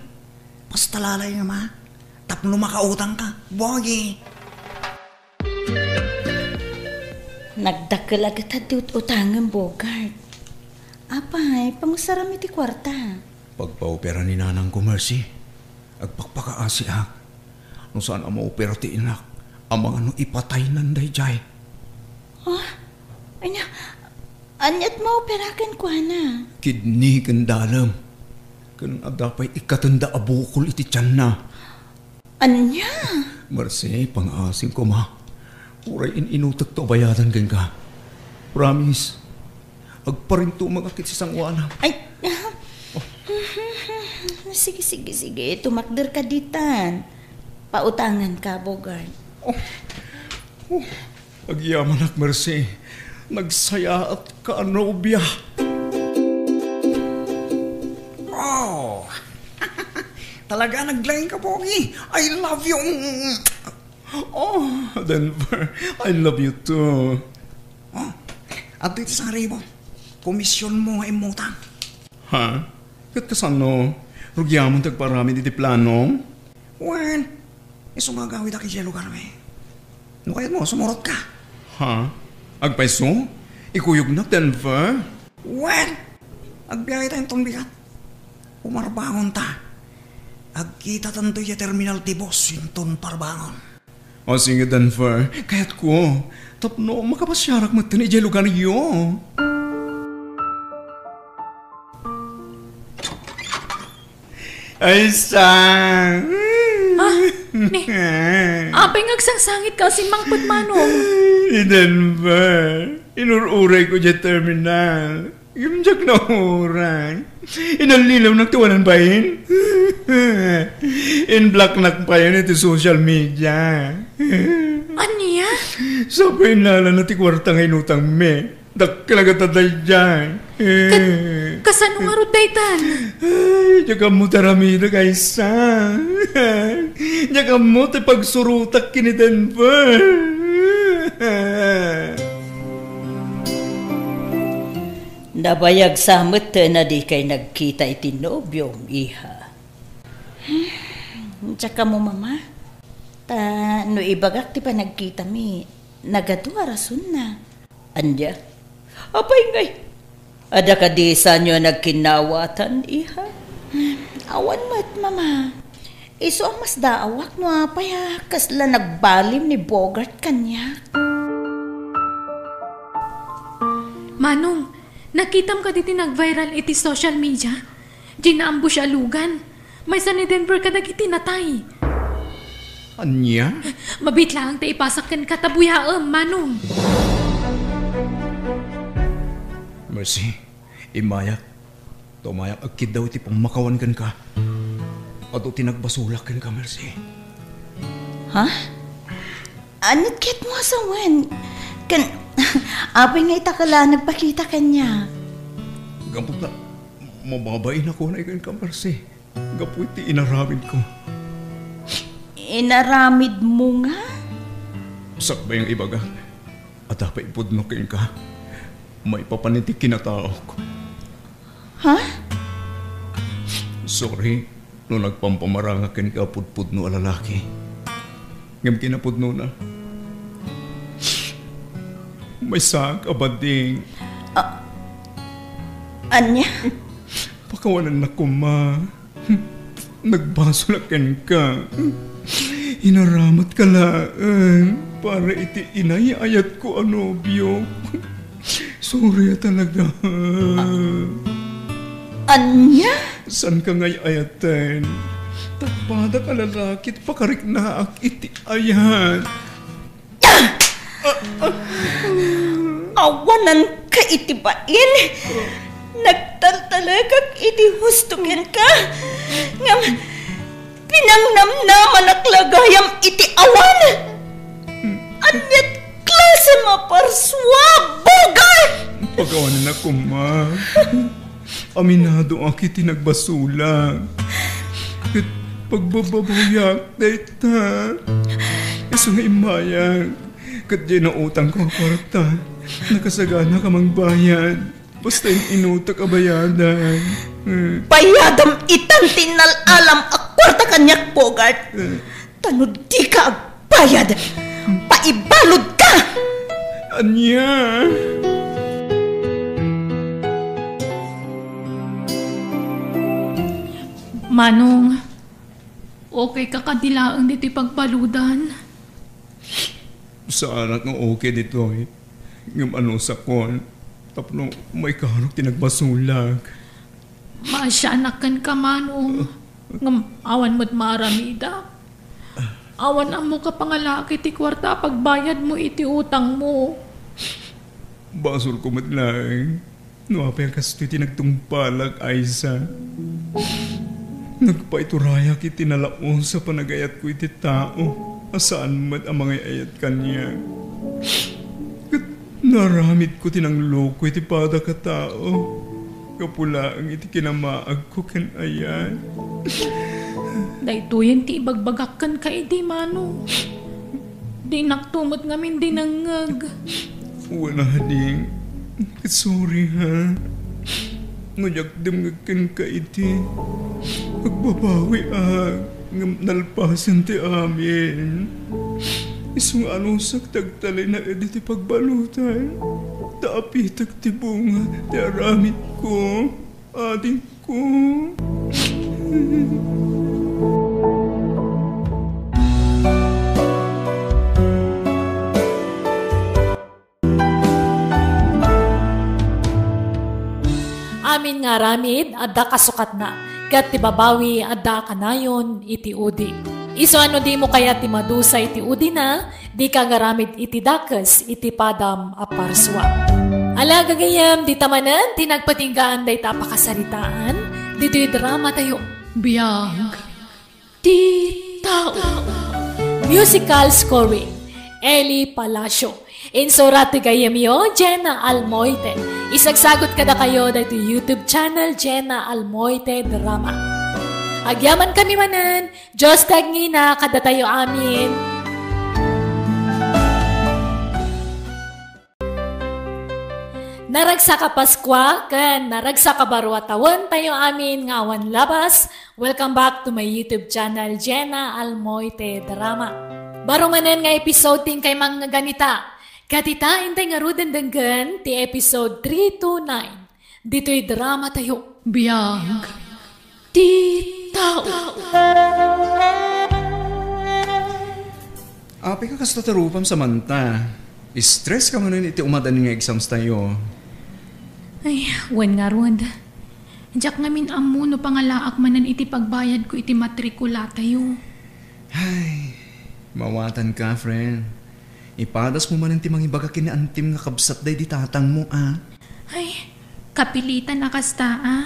Basta lalayem a, tapno makautangka, Bogi. Nagdakkel a gatta ti ut-utangem, Bogart. Apay, pangusaram iti kuarta. Pagpaopera ni nanangko, Mercy. Agpakpakaasiak. No saan a maopera ti inak, amangan no ipataynan daydiay. Ah? Ania? Aniat maopera kenkuana? Kidney ken dalem. Ken adda pay ikkatenda a bukol iti tianna. Ania? Marci, pangaasim koma. Uray in-inutekto a bayadan kenka. Promise. Agparintumengak iti sangoanam. Ay. Sige, sige, sige. Tumakderka ditan. Pautanganka, Bogart. Oh. Oh. Agyamanak, Mercy. Nagsayaatka a nobia. Oh. Talaga, naglaing ka, Pogi. I love you. Oh, Denver, I love you too. Oh, adtoy ti sangribo. Komisyon mo nga immutang. Ha? Ket kasano? Rugiamon ti agpaaramid iti plano? Wen, isu nga agawidak idiay lugarmi. No kayatmo, sumurotka. Ha? Agpayso? Ikuyognak, Denver? Wen, agbiagtayo inton bigat. Umarbangonta. Agkitatanto idiay terminal ti bus inton parbangon. O sige, Denver, kayatko. Tapno makapasiarak metten idiay lugaryo. Ay, sang! Ah, ni, apay nga agsangsangitka a simmangpet, Manong? Ni Denver, inur-urayko idiay terminal. Ngem diak nauray. Inallilawnak ti wanan bain. In-blocknak pay iti social media. Ania? Sa pay innalana ti kuarta nga inutangmi. Dakkel a gatadaydiay. Ket kasano ngarud daytan? Ay, diak ammo ti aramidek, Aysa. Diak ammo ti pagsurotak ken ni Denver. Nabayag sa met a dikay nagkita iti nobiom, iha. Diak ammo, Mama. Ta no ibagak ti panagkitami, nagadu a rasonna. Ania? Apay ngay? Adda kadi sanio a nagkinnawatan, iha? Awan met, Mama. Isu a masdaawak no apay a kasla nagbalim ni Bogart kaniak. Manong, nakitam kadi ti nag-viral iti social media? Diay na-ambush a lugan. Maysa ni Denver kadagiti natay. Ania? Mabiit laeng ta ipasak kenka ta buyaem, Manong. Mercy, immayak. Tumayak agkiddaw iti pammakawan kenka. Adu ti nagbasolak kenka, Mercy. Ha? Aniat ket mo a sawen? Ken, apay nga ita ka la nagpakita kaniak? Gapu ta, mababain a kunay kenka, Mercy. Gapu iti inaramidko. Inaramidmo nga? Sakbay nga ibagak, adda pay pudno kenka. Maipapan iti kinataok. Ha? Sorry no nagpampamarangak kenka a pudpudno a lalaki. Ngem kinapudnona, maysaak a bading. A-, ania? Pakawanennak koma. Nagbasolak kenka. Inaramat ka laeng para iti inay-ayatko a nobio. Sorry a talaga. Ania? Saan ka ngay-ayaten? Takpadak a lalaki ti pakariknaak iti ayat. Awanan ka iti bain. Nagtaltalekak iti husto kenka. Ngem pinangnamnamanak la gayam iti awan. Aniat klase maparsua, Bogart? Pagawanan a koma. Aminadoak iti nagbasolak. Ket pagbababawiak dayta. Isu nga immayak. Ket diay nautangko a kuarta, nakasaganak a mangbayad. Basta in-inutek a bayadan. Bayadam itan ti innal-alam a kuarta kaniak, Bogart. Ta no dika agbayad, paibaludka! Ania? Manong, okay ka kadi laeng ditoy pagbaludan? Saanak nga okay ditoy. Ngem anusakon, tapno maikarok ti nagbasolak. Maasianak kenka, Manong. Ngem awan met maaramidak. Awan ammok a pangalaki ti kuarta a pagbayadmo iti utangmo. Basolko met laeng no apay a kastoy ti nagtungpalak, Aysa. Nagpaiturayak iti nalaus a panagayatko iti tao a saan met a mangay-ayat kaniak. Ket naaramidko ti nangloko iti padak a tao. Gapu laeng iti kinamaagko ken ayat. Daytoyen ti ibagbagak kenka idi, Manong. Dinakto met ngamin dinengngeg. Wen a, ding. Sorry, ha. No diak dumngeg kenka idi, agbabawiak, ngem nalpasen ti amin. Isu nga anusak ti agtalinaed iti pagbaludan, ta apitek ti bunga ti aramidko, adingko. Amin nga aramid, adda kasukatna, ket ti babawi, adda a kanayon iti udi. Isu a no dimo kayat ti madusa iti udina, dika agaramid iti dakes iti padam a parsua. Ala, gagayyem, dita manen ti nagpatinggaan dayta a pakasaritaan, ditoy dramatayo. Biag ti tao. Musical scoring, Eli Palacio. Insurat ti gayyemyo, Jenna Almoite. Isagsagut kadakayo daytoy YouTube channel, Jenna Almoite Drama. Agyamankami manen, Dios ti agngina kadatayo amin. Naragsak a Paskua ken naragsak a baro a tawen tayo amin nga awan labas. Welcome back to my YouTube channel, Jenna Almoite Drama. Baro manen nga episode ti inkay mangngagita. Ket ita, intay ngaruden denggen ti episode three two nine. Ditoy drama tayo. Biag ti tao. Apay ka kasta ti rupam, Samantha? Stress ka manen iti umadan nga exams tayo. Ay, wen ngarud. Diak ngamin ammo no pangalaak manen iti pagbayad ko iti matrikula tayo. Ay, mawatan ka, friend. Ipadas mo manen ti mangibaga ken ni antim nga kabsat daydi tatang mo, a? Ay, kapilitan a kasta, a.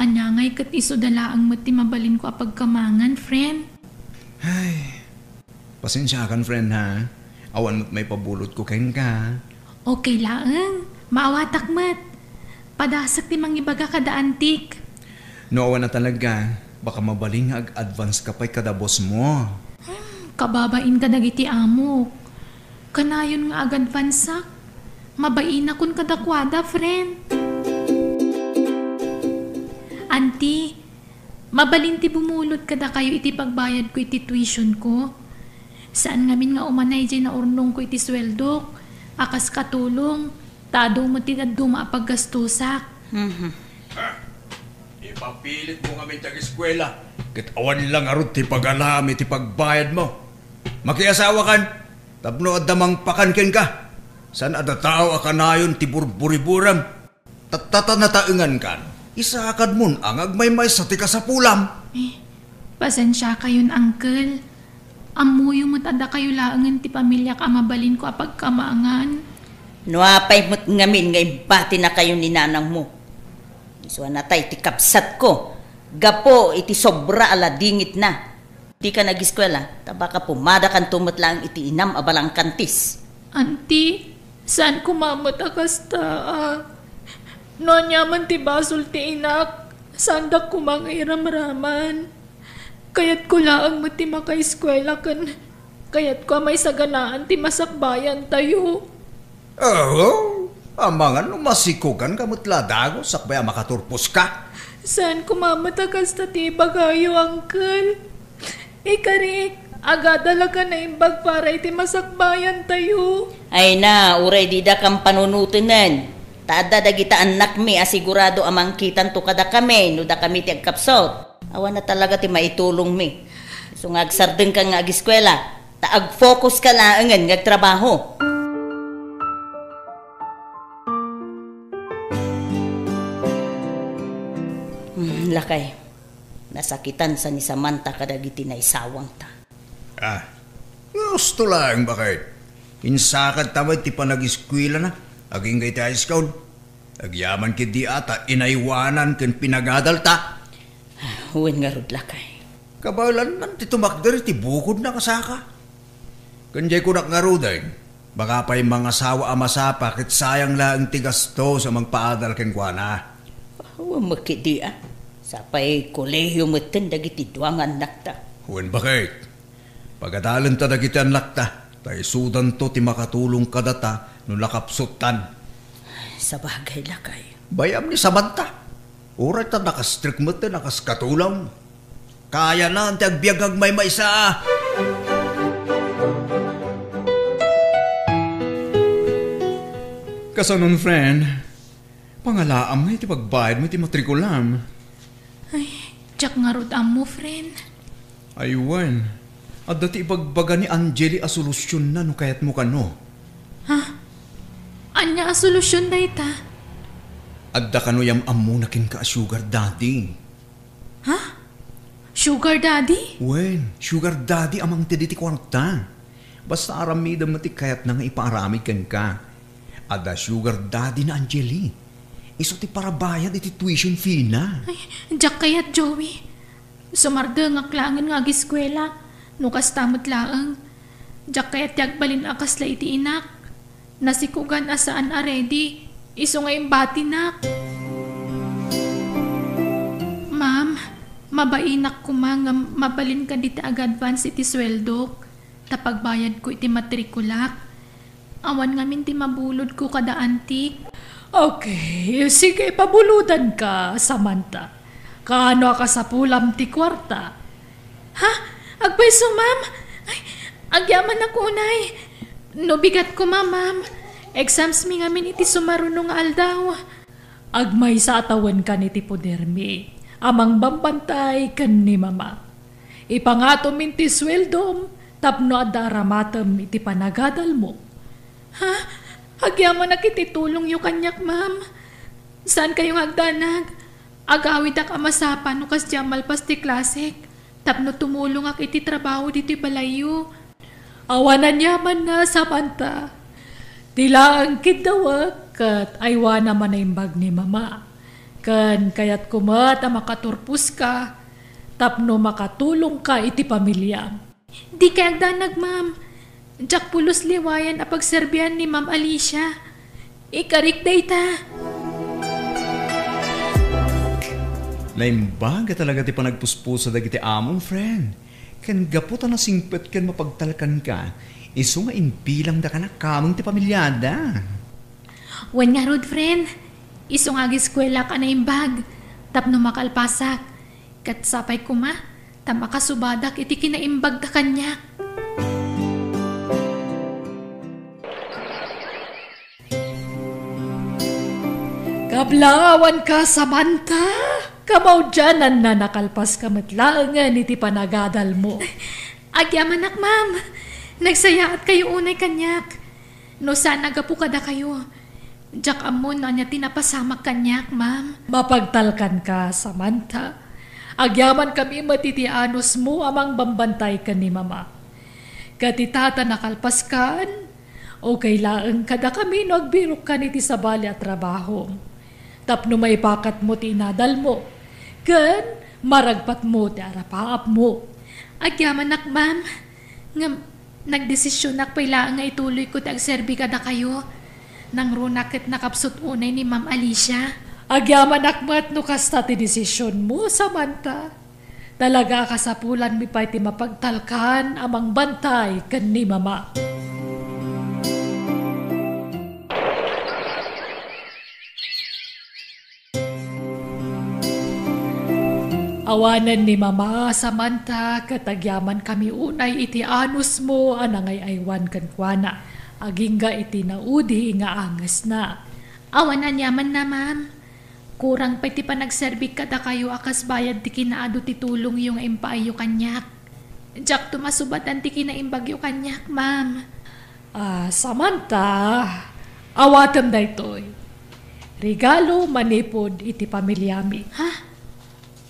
Ania ngay ket isuda laeng met ti mabalin ko a pagkamangan, friend. Ay, pasensiakan, friend, ha? Awan met maipabulut ko kenka. Okay laeng, maawatak met. Padasek ti mangibaga kada antik. No awan a talaga, baka mabalin nga ag-advance ka pay kada boss mo. Hmm, kababain kadagiti amok. Kanayon nga ag-advanceak. Mabainakon kadakuada, friend. Anti, mabalin ti bumulut kadakayo iti pagbayad ko iti tuition ko. Saan ngamin nga umanay diay naurnong ko iti sueldok, a kas katulong, ta adu met ti dadduma a paggastusak. Mhm. Ipapilit mo ngamin ti ageskuela, ket awan la ngarud ti pagalam iti pagbayad mo. Makiasawakan, tapno adda mangpakan kenka. Saan a datao a kanayon ti burburiburam. Tatta ta nataengankan, isakadmon a nga agmaymaysa ti kasapulam. Eh, pasensiakayon, uncle. Ammoyo met a dakayo laengen ti pamiliak a mabalinko a pagkamangan. No apay met ngamin nga imbatinakayo ni nanangmo? Isu a natay ti kabsatko gapu iti sobra a ladingitna. Dika nag-eskuela, ta baka pumadakanto met laeng iti inam a balangkantis. Anti, saan koma met a kasta, a. No aniaman ti basol ti inak, saandak koma nga iramraman. Kayatko laeng met ti makaeskuela ken kayatko a maisaganaan ti masakbayan tayo. Oo, amangan no masikogan ka met la dagus sakbay a makaturpos ka. Saan koma met a kasta ti ibagayo, uncle. Ikarik, agada la ka naimbag para iti masakbayan tayo. Ay na, uray dida kam panunotenen. Ta adda dagita annakmi a sigurado a mangkitanto kadakami no dakami ti agkapsut. Awan a talaga ti maitulongmi. Isu nga agsardengka nga ageskuela, ta agfocus ka laengen nga agtrabaho. Hmm, lakay, nasakitan sa ni Samantha kadagiti naisawangta. Ah, gusto laeng, baket. Insakadta met ti panageskuelana, agingga iti high school. Agyaman ketdi a ta inaywanan ken pinagadalta. Wen ngarud, lakay. Kabaelannan ti tumakder iti bukodna, kasaka. Ken diay kunak ngaruden, baka pay mangasawa a masapa ket sayang laeng ti gastos a mangpaadal kenkuana. Wen met ketdi a. Sapay kolehiyo metten dagiti dua nga annakta. Wen, baket. Pagadalenta dagiti annakta, ta isudanto ti makatulong kadata no nakapsuttan. Sabagay, lakay. Bayam ni Samantha. Uray ta nakastrek met ti nakas katulong. Kayanan ti agbiag nga agmaymaysa. Kasanon, friend? Pangalaam nga iti pagbayad mo iti matrikulam. Ay, diak ngarud ammo, friend. Ay, wen. Adda ti ibagbaga ni Angeli a solusionna no kayatmo kano. Ha? Ania a solusion dayta? Adda kano yam-ammona kenka a sugar daddy. Ha? Sugar daddy? Wen, sugar daddy a mangted iti kuarta. Basta aramidem met ti kayatna nga ipaaramid kenka. Adda sugar daddy na Angeli. Isu ti parabayad iti tuition fee na. Ay, diak kayat, Joey. Sumardengak laengen nga ageskuela. No kasta met laeng, diak kayat ti agbalin a kasla iti inak. Nasikugan a saan a ready, isu nga imbatinak. Ma'am, mabainak koma nga mabalin kadita ag-advance iti sueldok, ta pagbayadko iti matrikulak. Awan ngamin ti mabulodko kada antik. Okay, sige, pabulodanka, Samantha. Kaano a kasapulam ti kuarta? Ha? Agpayso, ma'am? Ay, agyamanak unay. No bigat koma, ma'am. Exams mi ngamin iti sumaruno nga aldaw. Agmaysa a tawenkan iti podermi a mangbambantay ken ni Mama. Ipangatom ti sueldom tapno adda aramatem iti panagadalmo. Ha? Agyamanak iti tulongyo kaniak, ma'am. Saankayo nga agdanag. Agawidak a masapa no kasdiay a malpas ti klasek tapno tumulongak iti trabaho ditoy balayyo. Awan aniamanna, Samantha. Ti laeng kiddawek ket aywana a naimbag ni Mama. Ken kayatko met a makaturposka tapno makatulongka iti pamiliam. Dikay agdanag, ma'am. Diak pulos liwayan a pagserbian ni Ma'am Alicia. Ikarik dayta. Naimbag a talaga ti panagpuspuso dagiti amom, friend. Ken gapu ta nasingpet ken mapagtalkanka, isu nga imbilangdaka a kameng ti pamiliada. Wen ngarud, friend. Isu nga ageskuelak a naimbag tapno makalpasak. Ket sapay koma ta makasubadak iti kinaimbagda kaniak. Kablawanka, Samantha! Kamaudiananna, nakalpaska met laengen iti panagadalmo. Agyamanak, ma'am. Nagsayaatkayo unay kaniak. No saan a gapu kadakayo, diak ammo no ania ti napasamak kaniak, ma'am. Mapagtalkanka, Samantha. Agyamankami met iti anusmo a mangbambantay ken ni Mama. Ket ita ta nakalpaskan, okay laeng kadakami no agbirokkan iti sabali a trabahom. Tapno maipakatmo ti inadalmo, ken maragpatmo ti arapaapmo. Agyamanak, ma'am. Ngem, nagdesisionak pay laeng nga ituloyko ti agserbi kadakayo. Nangruna ket nakapsut unay ni Ma'am Alicia. Agyamanak met no kasta ti desisionmo, Samantha. Talaga a kasapulanmi pay ti mapagtalkan a mangbantay ken ni Mama. Awanen ni Mama, Samantha, ket agyamankami unay iti anusmo a nangay-aywan kenkuana, agingga iti naudi nga angesna. Awan aniamanna, ma'am. Kurang pay ti panagserbik kadakayo a kas bayad ti kinaadu ti tulongyo nga impaayyo kaniak. Diakto masubadan ti kinaimbagyo kaniak, ma'am. Ah, Samantha, awatem daytoy. Regalo manipud iti pamiliami. Ha?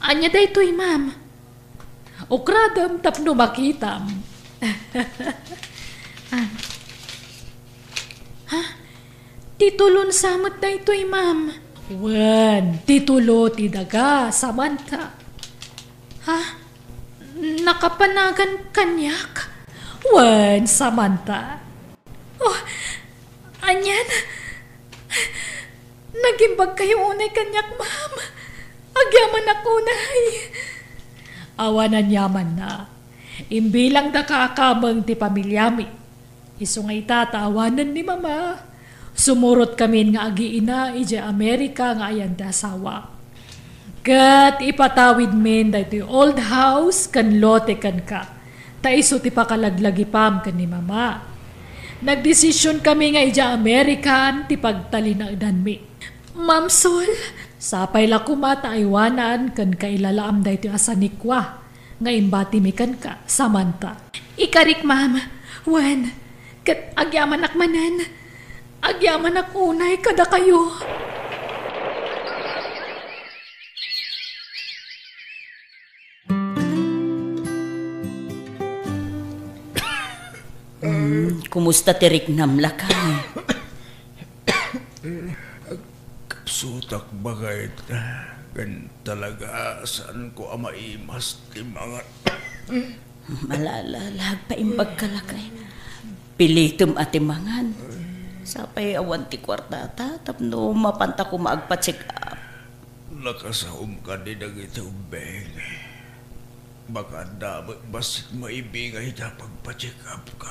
Ania daytoy, ma'am? Ukradem tapno makitam. Ah. Ha? Titulon sa met daytoy, ma'am. Wen, titulo ti daga, Samantha. Ha? Nakapanagan kaniak? Wen, Samantha. Oh, anian? Nagimbagkayo unay kaniak, ma'am. Agyamanak unay. Awan aniamanna. Imbilangdaka a kameng ti pamiliami. Isu nga ita ta awanen ni Mama, sumurotkamin nga agiina idiay Amerika nga ayan ti asawa. Ket ipatawidmin daytoy old house ken lote kenka, ta isu ti pakalaglagipam ken ni Mama. Nagdesisionkami nga idiay Amerika ti pagtalinaedanmi. Ma'am Sol, sapay la koma ta aywanan ken kailalaam daytoy a sanikua nga imbatimi kenka, Samantha. Ikarik, ma'am. Wen, ket agyamanak manen. Agyamanak unay kadakayo. Hmm, kumusta ti riknam, lakay? Kapsutak, baket, ken talaga saanko a maimas ti mangan. Malala, agpaimbagka, lakay. Pilitem a ti mangan. Sapay awan ti kuartata tapno mapanta koma agpa-check up. Nakasaom kadi dagiti ubbing. Baka adda met bassit maibingay ta pagpa-check up ko.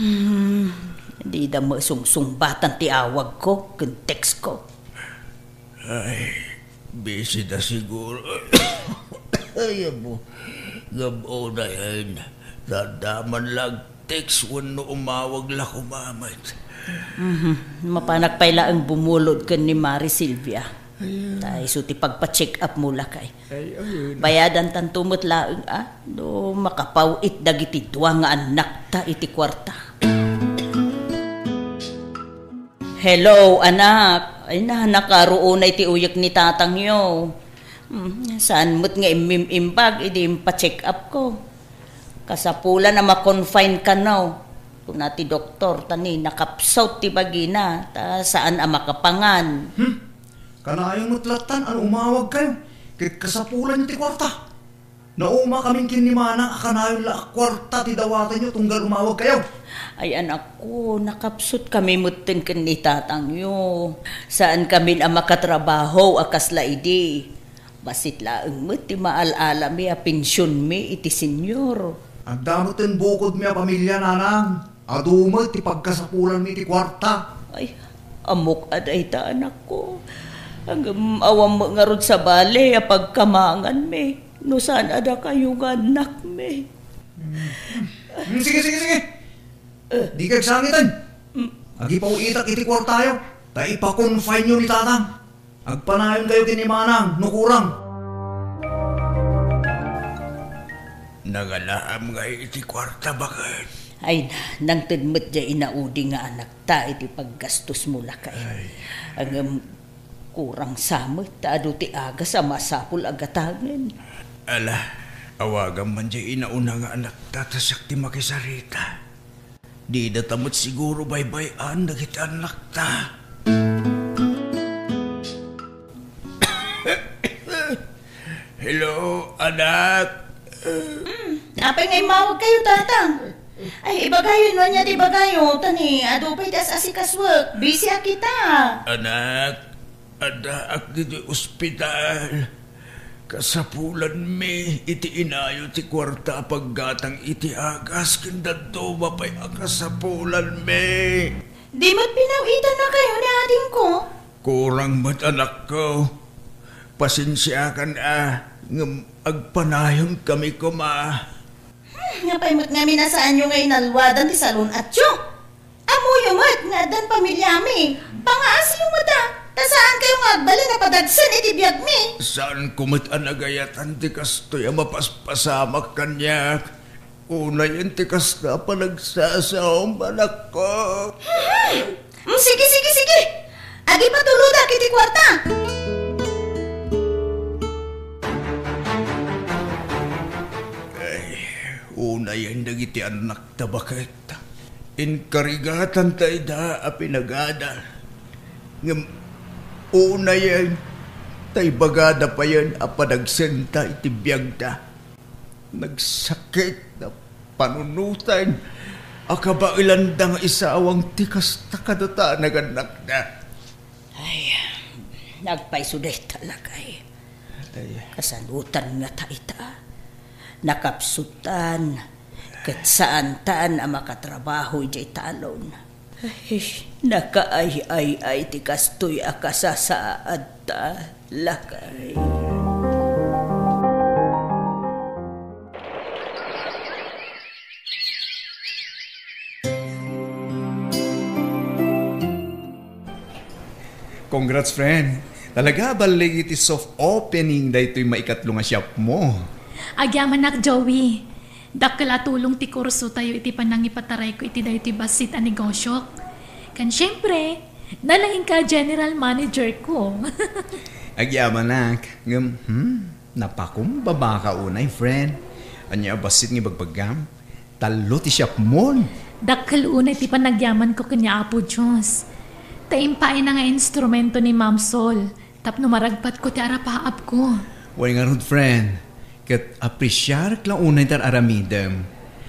Hmm, dida met sungsungbatan ti awagko ken textko. Ay, busy da siguro. Ay, amo. Gab-o na yan. Tanda man lang text wenno umawag la koma met. Mhm. Mapanak pay laeng bumulod ken ni Mari Silvia. Ay, ah. Ta isu ti pagpa-check up mo lakay. Ay, ayun. Bayadan tanto met laeng, ah, no makapaw-it dagiti dua nga annakta iti kuarta. Hello, anak. Ay na, nakaruonay ti uyek ni tatangyo. Hmm, saan met nga immim-imbag idi impa-check up ko. Kasapulan a ma-confine kano, kuna ti doktor, ta ni nakapsut ti bagina, ta saan a makapangan. Hmm? Kanayon met lattan a no umawag kayo, ket kasapulan ti kuarta. Nauma kamin ken ni Manang a kanayon la a kuarta ti dawatenyo tunggal umawag kayo. Ay, anakko, nakapsut kami metten ken ni tatangyo. Saan kamin a makatrabaho a kasla idi. Bassit laeng met ti maal-alami a pensionmi iti senior. Adda metten bukodmi a pamilia, nanang. Adu met ti pagkasapulanmi iti kuarta. Ay, ammok a dayta, anakko. Ngem awan met ngarud sabali a pagkamanganmi no saan a dakayo nga annakmi. Hmm. Hmm, sige, sige, sige. Eh. Dika agsangiten. Hmm. Agipaw-itak iti kuartayo, ta ipa-confine-yo ni tatang. Agpanayon kayo ken ni Manang no kurang. Nangalaam ngay iti kuarta, baket? Ay na, nangted met diay inaudi nga anakta iti paggastosmo lakay. Ay. Ngem kurang sa met ta adu ti agas a masapul a gatangen. Ala, awagam man diay inauna nga anakta ta siak ti makisarita. Dida ta met siguro baybay-an dagiti annakta. Hello, anak. Mm, apay nga immawag kayo, Tatang? Ay, ibagayo no ania ti ibagayo, ta ni adu pay ti as-asikasuek. Busy a kita. Anak, addaak ditoy ospital. Kasapulanmi iti inayo ti kuarta a paggatang iti agas ken dadduma pay a kasapulanmi. Di met pinaw-itanna kayo ni adingko? Kurang met, anakko. Pasensiakan a, ngem agpanayon kami koma. Hmm, apay met ngamin a saanyo nga inalwadan ti salun-atyo? Ammoyo met nga addan pamiliami. Pangaasiyo met a, ta saan kayo nga agbalin a padagsen iti biagmi. Saanko met a nagayatan ti kastoy a mapaspasamak kaniak. Unayen ti kasta a panagsasaom, anakko. Hmm, sige, sige, sige. Agipatulodak iti kuarta. Ay, unayen dagiti annak ta baket. Inkarigatanta ida a pinagadal. Ngem unayen ta ibagada payen a panagsenta iti biagda. Nagsakit a panunoten a kabaelanda nga isawang ti kasta kadata a nagannakda. Ay, nagpayso dayta, lakay. Ay. Kasanutan ngata ita. Nakapsutan, ket saantan a makatrabaho idiay talon. Ay, nakaay-ay-ay ti kastoy a kasasaadta, lakay. Congrats, friend. Talaga, balligi ti soft opening daytoy maikatlo nga shop mo. Agyamanak, Joey. Dakkel a tulong ti kurso tayo iti panangipatarayko iti daytoy bassit a negosyo. Kan, syempre, nalaing ka general manager ko. Agyamanak. Ngem, hmm, napakumbaba ka unay, friend. Ania a bassit nga ibagbaggam? Tallo ti siapmon. Dakkel unay ti panagyamanko ken ni Apo Dios. Ta impaayna nga instrumento ni Ma'am Sol tapno maragpatko ti arapaapko. Wen ngarud, friend, ket apresiarek la unay ti ar-aramidem.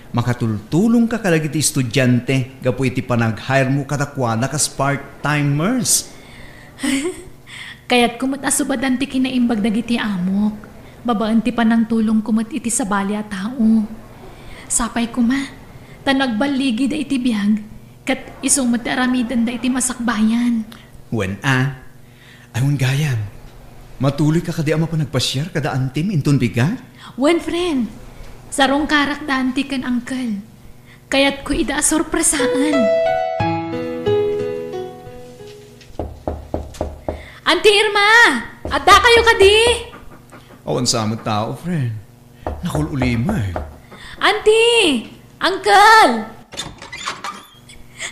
Makatultulongka kadagiti estudiante gapu iti panag-hire mo kadakuada kas part-timers. Kayatko met a subadan ti kinaimbag dagiti amok, babaen ti panangtulongko met iti sabali a tao. Sapay koma, ta nagballigida iti biag, ket isu met ti aramidenda iti masakbayan. Wen a, Ay, wen gayam, matuloyka kadi a mapan agpasiar kada antim inton bigat? Wen, friend. Sarungkarak da anti ken uncle. Kayatko ida a sorpresaan. Auntie Irma! Addakayo kadi? Awan sa met tao, friend. Nakul-ulimay. Auntie! Uncle!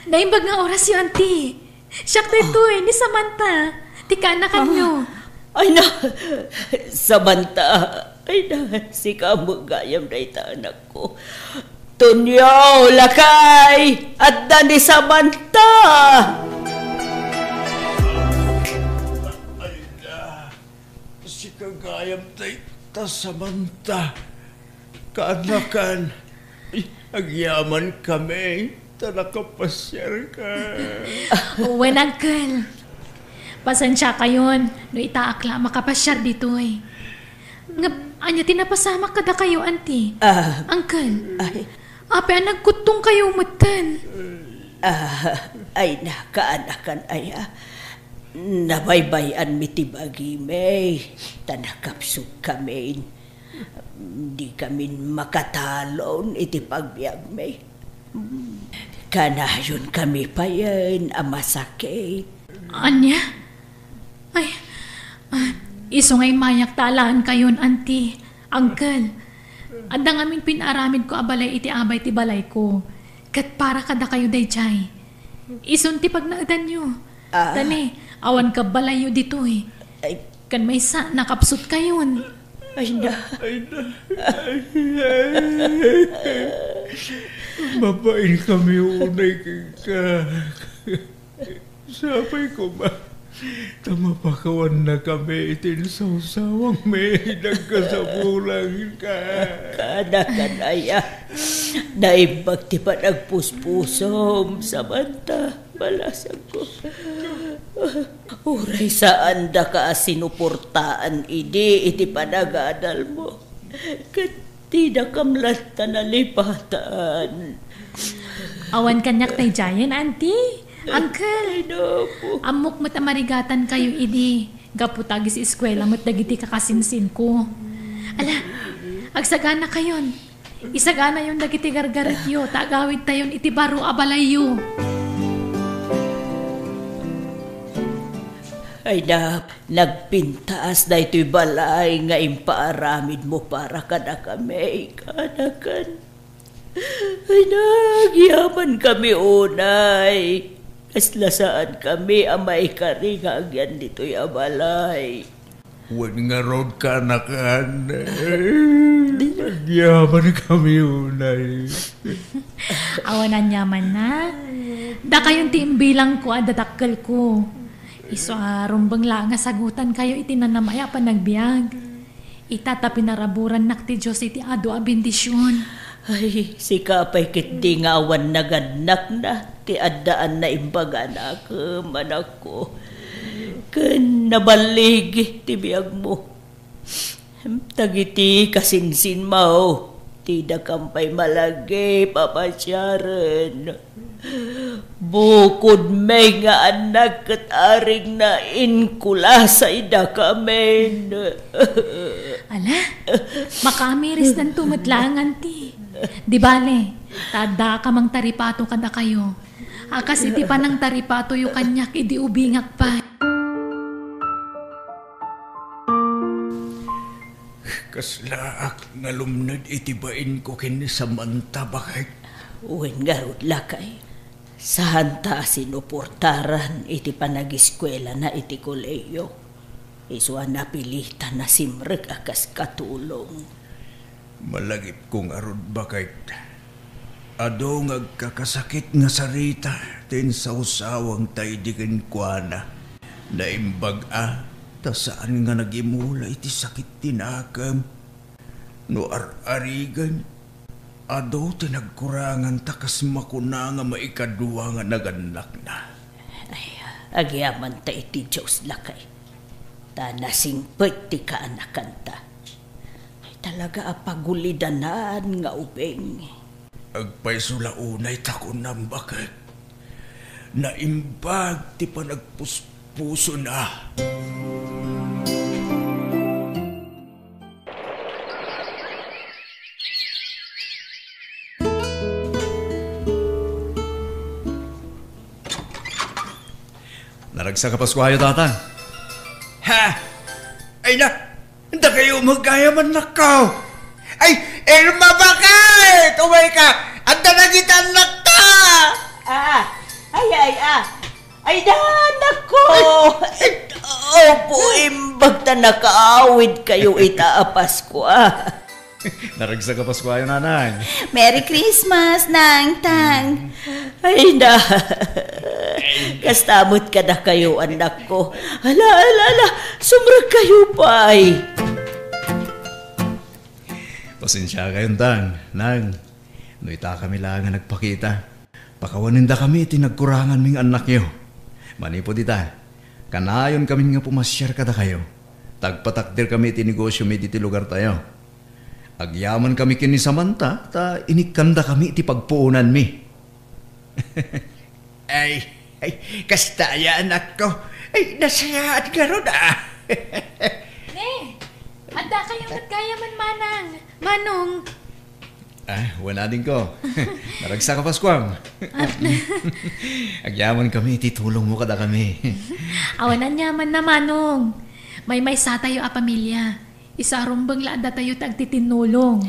Naimbag nga orasyo, Auntie. Siak daytoy, ni Samantha. Ti kaanakanyo. Ah. Ay na, Samantha. Ay na, sika met gayam dayta anakko. Tonyo, lakay! Adda ni Samantha! Ay na. Sika gayam dayta, Samantha. Kaanakan, ay, agyamankami ta nakapasiarka. Wen, uncle. Pasensiakayon no itaak la a makapasiar ditoy. Ngem, ania ti napasamak kadakayo, auntie? Ah. Uncle, ay. Apay a nagkuttongkayo metten? Ah, ay na, kaanakan aya. Nabaybay-anmi ti bagimi, ta nakapsutkami. Dikami makatalon iti pagbiagmi. Kanayonkami payen a masakit. Ania? Ay, ah, isu nga immayak ta alaenkayon, auntie, uncle. Adda ngamin pinaaramidko a balay iti abay ti balayko. Ket para kadakayo daydiay. Isun ti pagnaedanyo. Ah. Tani, awan kabbalayyo ditoy. Ay. Ken maysa, nakapsutkayon. Ay na. Ay na. Ay, ay. Mabain kami unay kenka. Sapay koma, ta mapakawannakami iti insawsawangmi, nagkasapulanka. Kaanakan aya, naimbag ti panagpuspusom, Samantha, balasangko. Uray saandaka a sinuportaan idi iti panagadalmo. Ket ti dakam latta nalipatan. Awan kaniak daydiayen, auntie. Uncle. Ay, napo. Ammok met a marigatankayo idi, gapu ta agiseskuela met dagiti kakasinsinko. Ala, agsaganakayon. Isaganayon dagiti gargaretyo, ta agawidtayon iti baro a balayyo. Ay, na, nagpintas daytoy balay nga impaaramidmo para kadakami, kaanakan. Ay, nagyamankami unay. Kasla saankami a maikari nga agyan ditoy a balay. Wen ngarud, kaanakan. Nagyamankami unay. Awan aniamanna. Dakayon ti imbilangko a dadakkelko. Isu a rumbeng la nga sagutankayo iti nanamaya a panagbiag. Ita ta pinaraburannak ti Dios iti adu a bendision. Ay, sika pay ketdi nga awan nagannakna ti addaan naimbag a anakem, anakko. Ken naballigi ti biagmo. Dagiti kasinsinmo, ti dakam pay malagip a pasiaren. Bukod met nga annak ket arigna, inkulasay dakamin. Ala, makaamirisdanto met laeng, auntie. Di bale, ta adda ka mangtaripato kadakayo. A kas iti panangtaripatoyo kaniak idi ubingak pay. Kaslaak nga lumned iti bainko ken ni Samantha, baket. Wen ngarud, lakay, saanta a sinuportaran iti panagiskuelana iti kolehiyo. Isu a napilitan a simrek a kas katulong. Malagipko ngarud, baket. Adu nga agkakasakit nga sarita ti insawsawangta idi kenkuana. Naimbag a, ta saan nga nagimula iti sakit ti nakem. No ar-arigen, Adu ti nagkurangan ta kas makuna nga maikadua nga nagannakna. Ay, agyamanta iti Dios, lakay. Ta nasingpet ti kaanakanta. Ay, talaga a pagulidanan nga ubing. Agpayso la unay ta kunam, baket. Naimbag ti panagpuspusona. Naragsak a Paskuayo, Tatang. Ha? Ay na, dakayo met gayam, annakko. Ay, Irma, baket! Umayka! Adda dagiti annakta! Ah, ay, ay, ah. Ay, da, annakko! Ay, ay. Opo, imbag ta nakaawidkayo ita a Paskua. Naragsak a Paskuayo, Nanang. Merry Christmas, Nang, Tang. Ay, na. Kasta met kadakayo, annakko. Ala, ala, ala. Sumrekkayo pay. Pasensiakayon, Tang, Nang. No ita kami la nga nagpakita, pakawanendakami iti nagkuranganmi nga annakyo. Manipud ita, kanayon kami nga pumasiar kadakayo. Tagpatakderkami iti negosyomi diti lugartayo. Agyamankami ken ni Samantha, ta inikkandakami iti pagpuonanmi. Ay, ay, kasta aya, annakko. Ay, nasayaat ngarud, ah. Ne, adda kayo met gayam, Manang. Manong. Ah, wen, adingko. Naragsak a Paskuam. Agyamankami iti tulongmo kadakami. Awan aniamanna, Manong. Maymaysa tayo a pamilia. Isu a rumbeng la adda tayo ti agtitinnulong.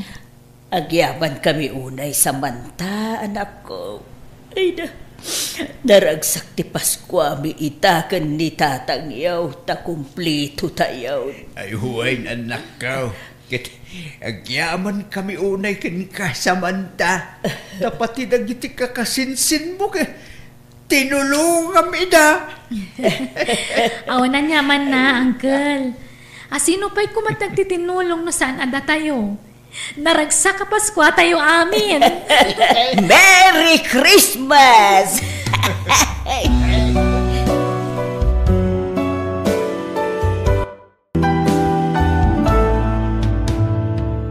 Agyamankami unay, Samantha, annakko. Ay na, naragsak ti Paskuami ita ken ni tatangyo ta kumplito tayo. Ay, wen, annakko. Ket agyamankami unay kenka, Samantha. Ta pati dagiti kakasinsinmo ket tinulongam ida. Awan aniamanna, Uncle. A, sino pay koma ti agtitinnulong no saan a datayo? Naragsak a Paskua tayo amin! Merry Christmas!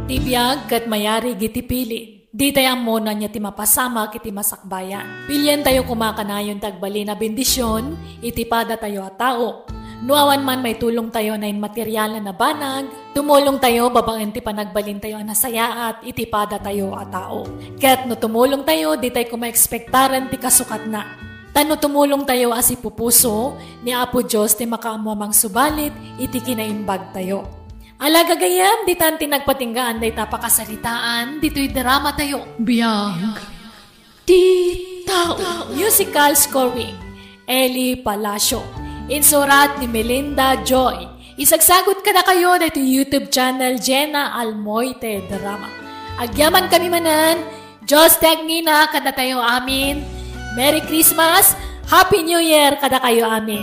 Ti biag ket mayarig iti pili. Ditay ammo no ania ti mapasamak iti masakbayan. Pilientayo koma kanayon ti agbalin a bendision iti padatayo a tao. No awan man maitulongtayo a nainmaterial a nabanag, tumulongtayo babaen ti panagbalintayo a nasayaat iti padatayo a tao. Ket no tumulongtayo, ditay koma ekspektaren ti kasukatna. Ta no tumulongtayo a sipupuso, ni Apo Dios ti makaammo a mangsubalit iti kinaimbagtayo. Ala, gagayyem, ditan ti nagpatinggaan dayta pakasaritaan ditoy dramatayo. Biag ti tao. Musical scoring, Eli Palacio. Insurat ni Melinda Joy. Isagsagut kadakayo daytoy YouTube channel, Jenna Almoite Drama. Agyamankami manen, Dios ti agnina kadatayo amin. Merry Christmas, Happy New Year kadakayo amin.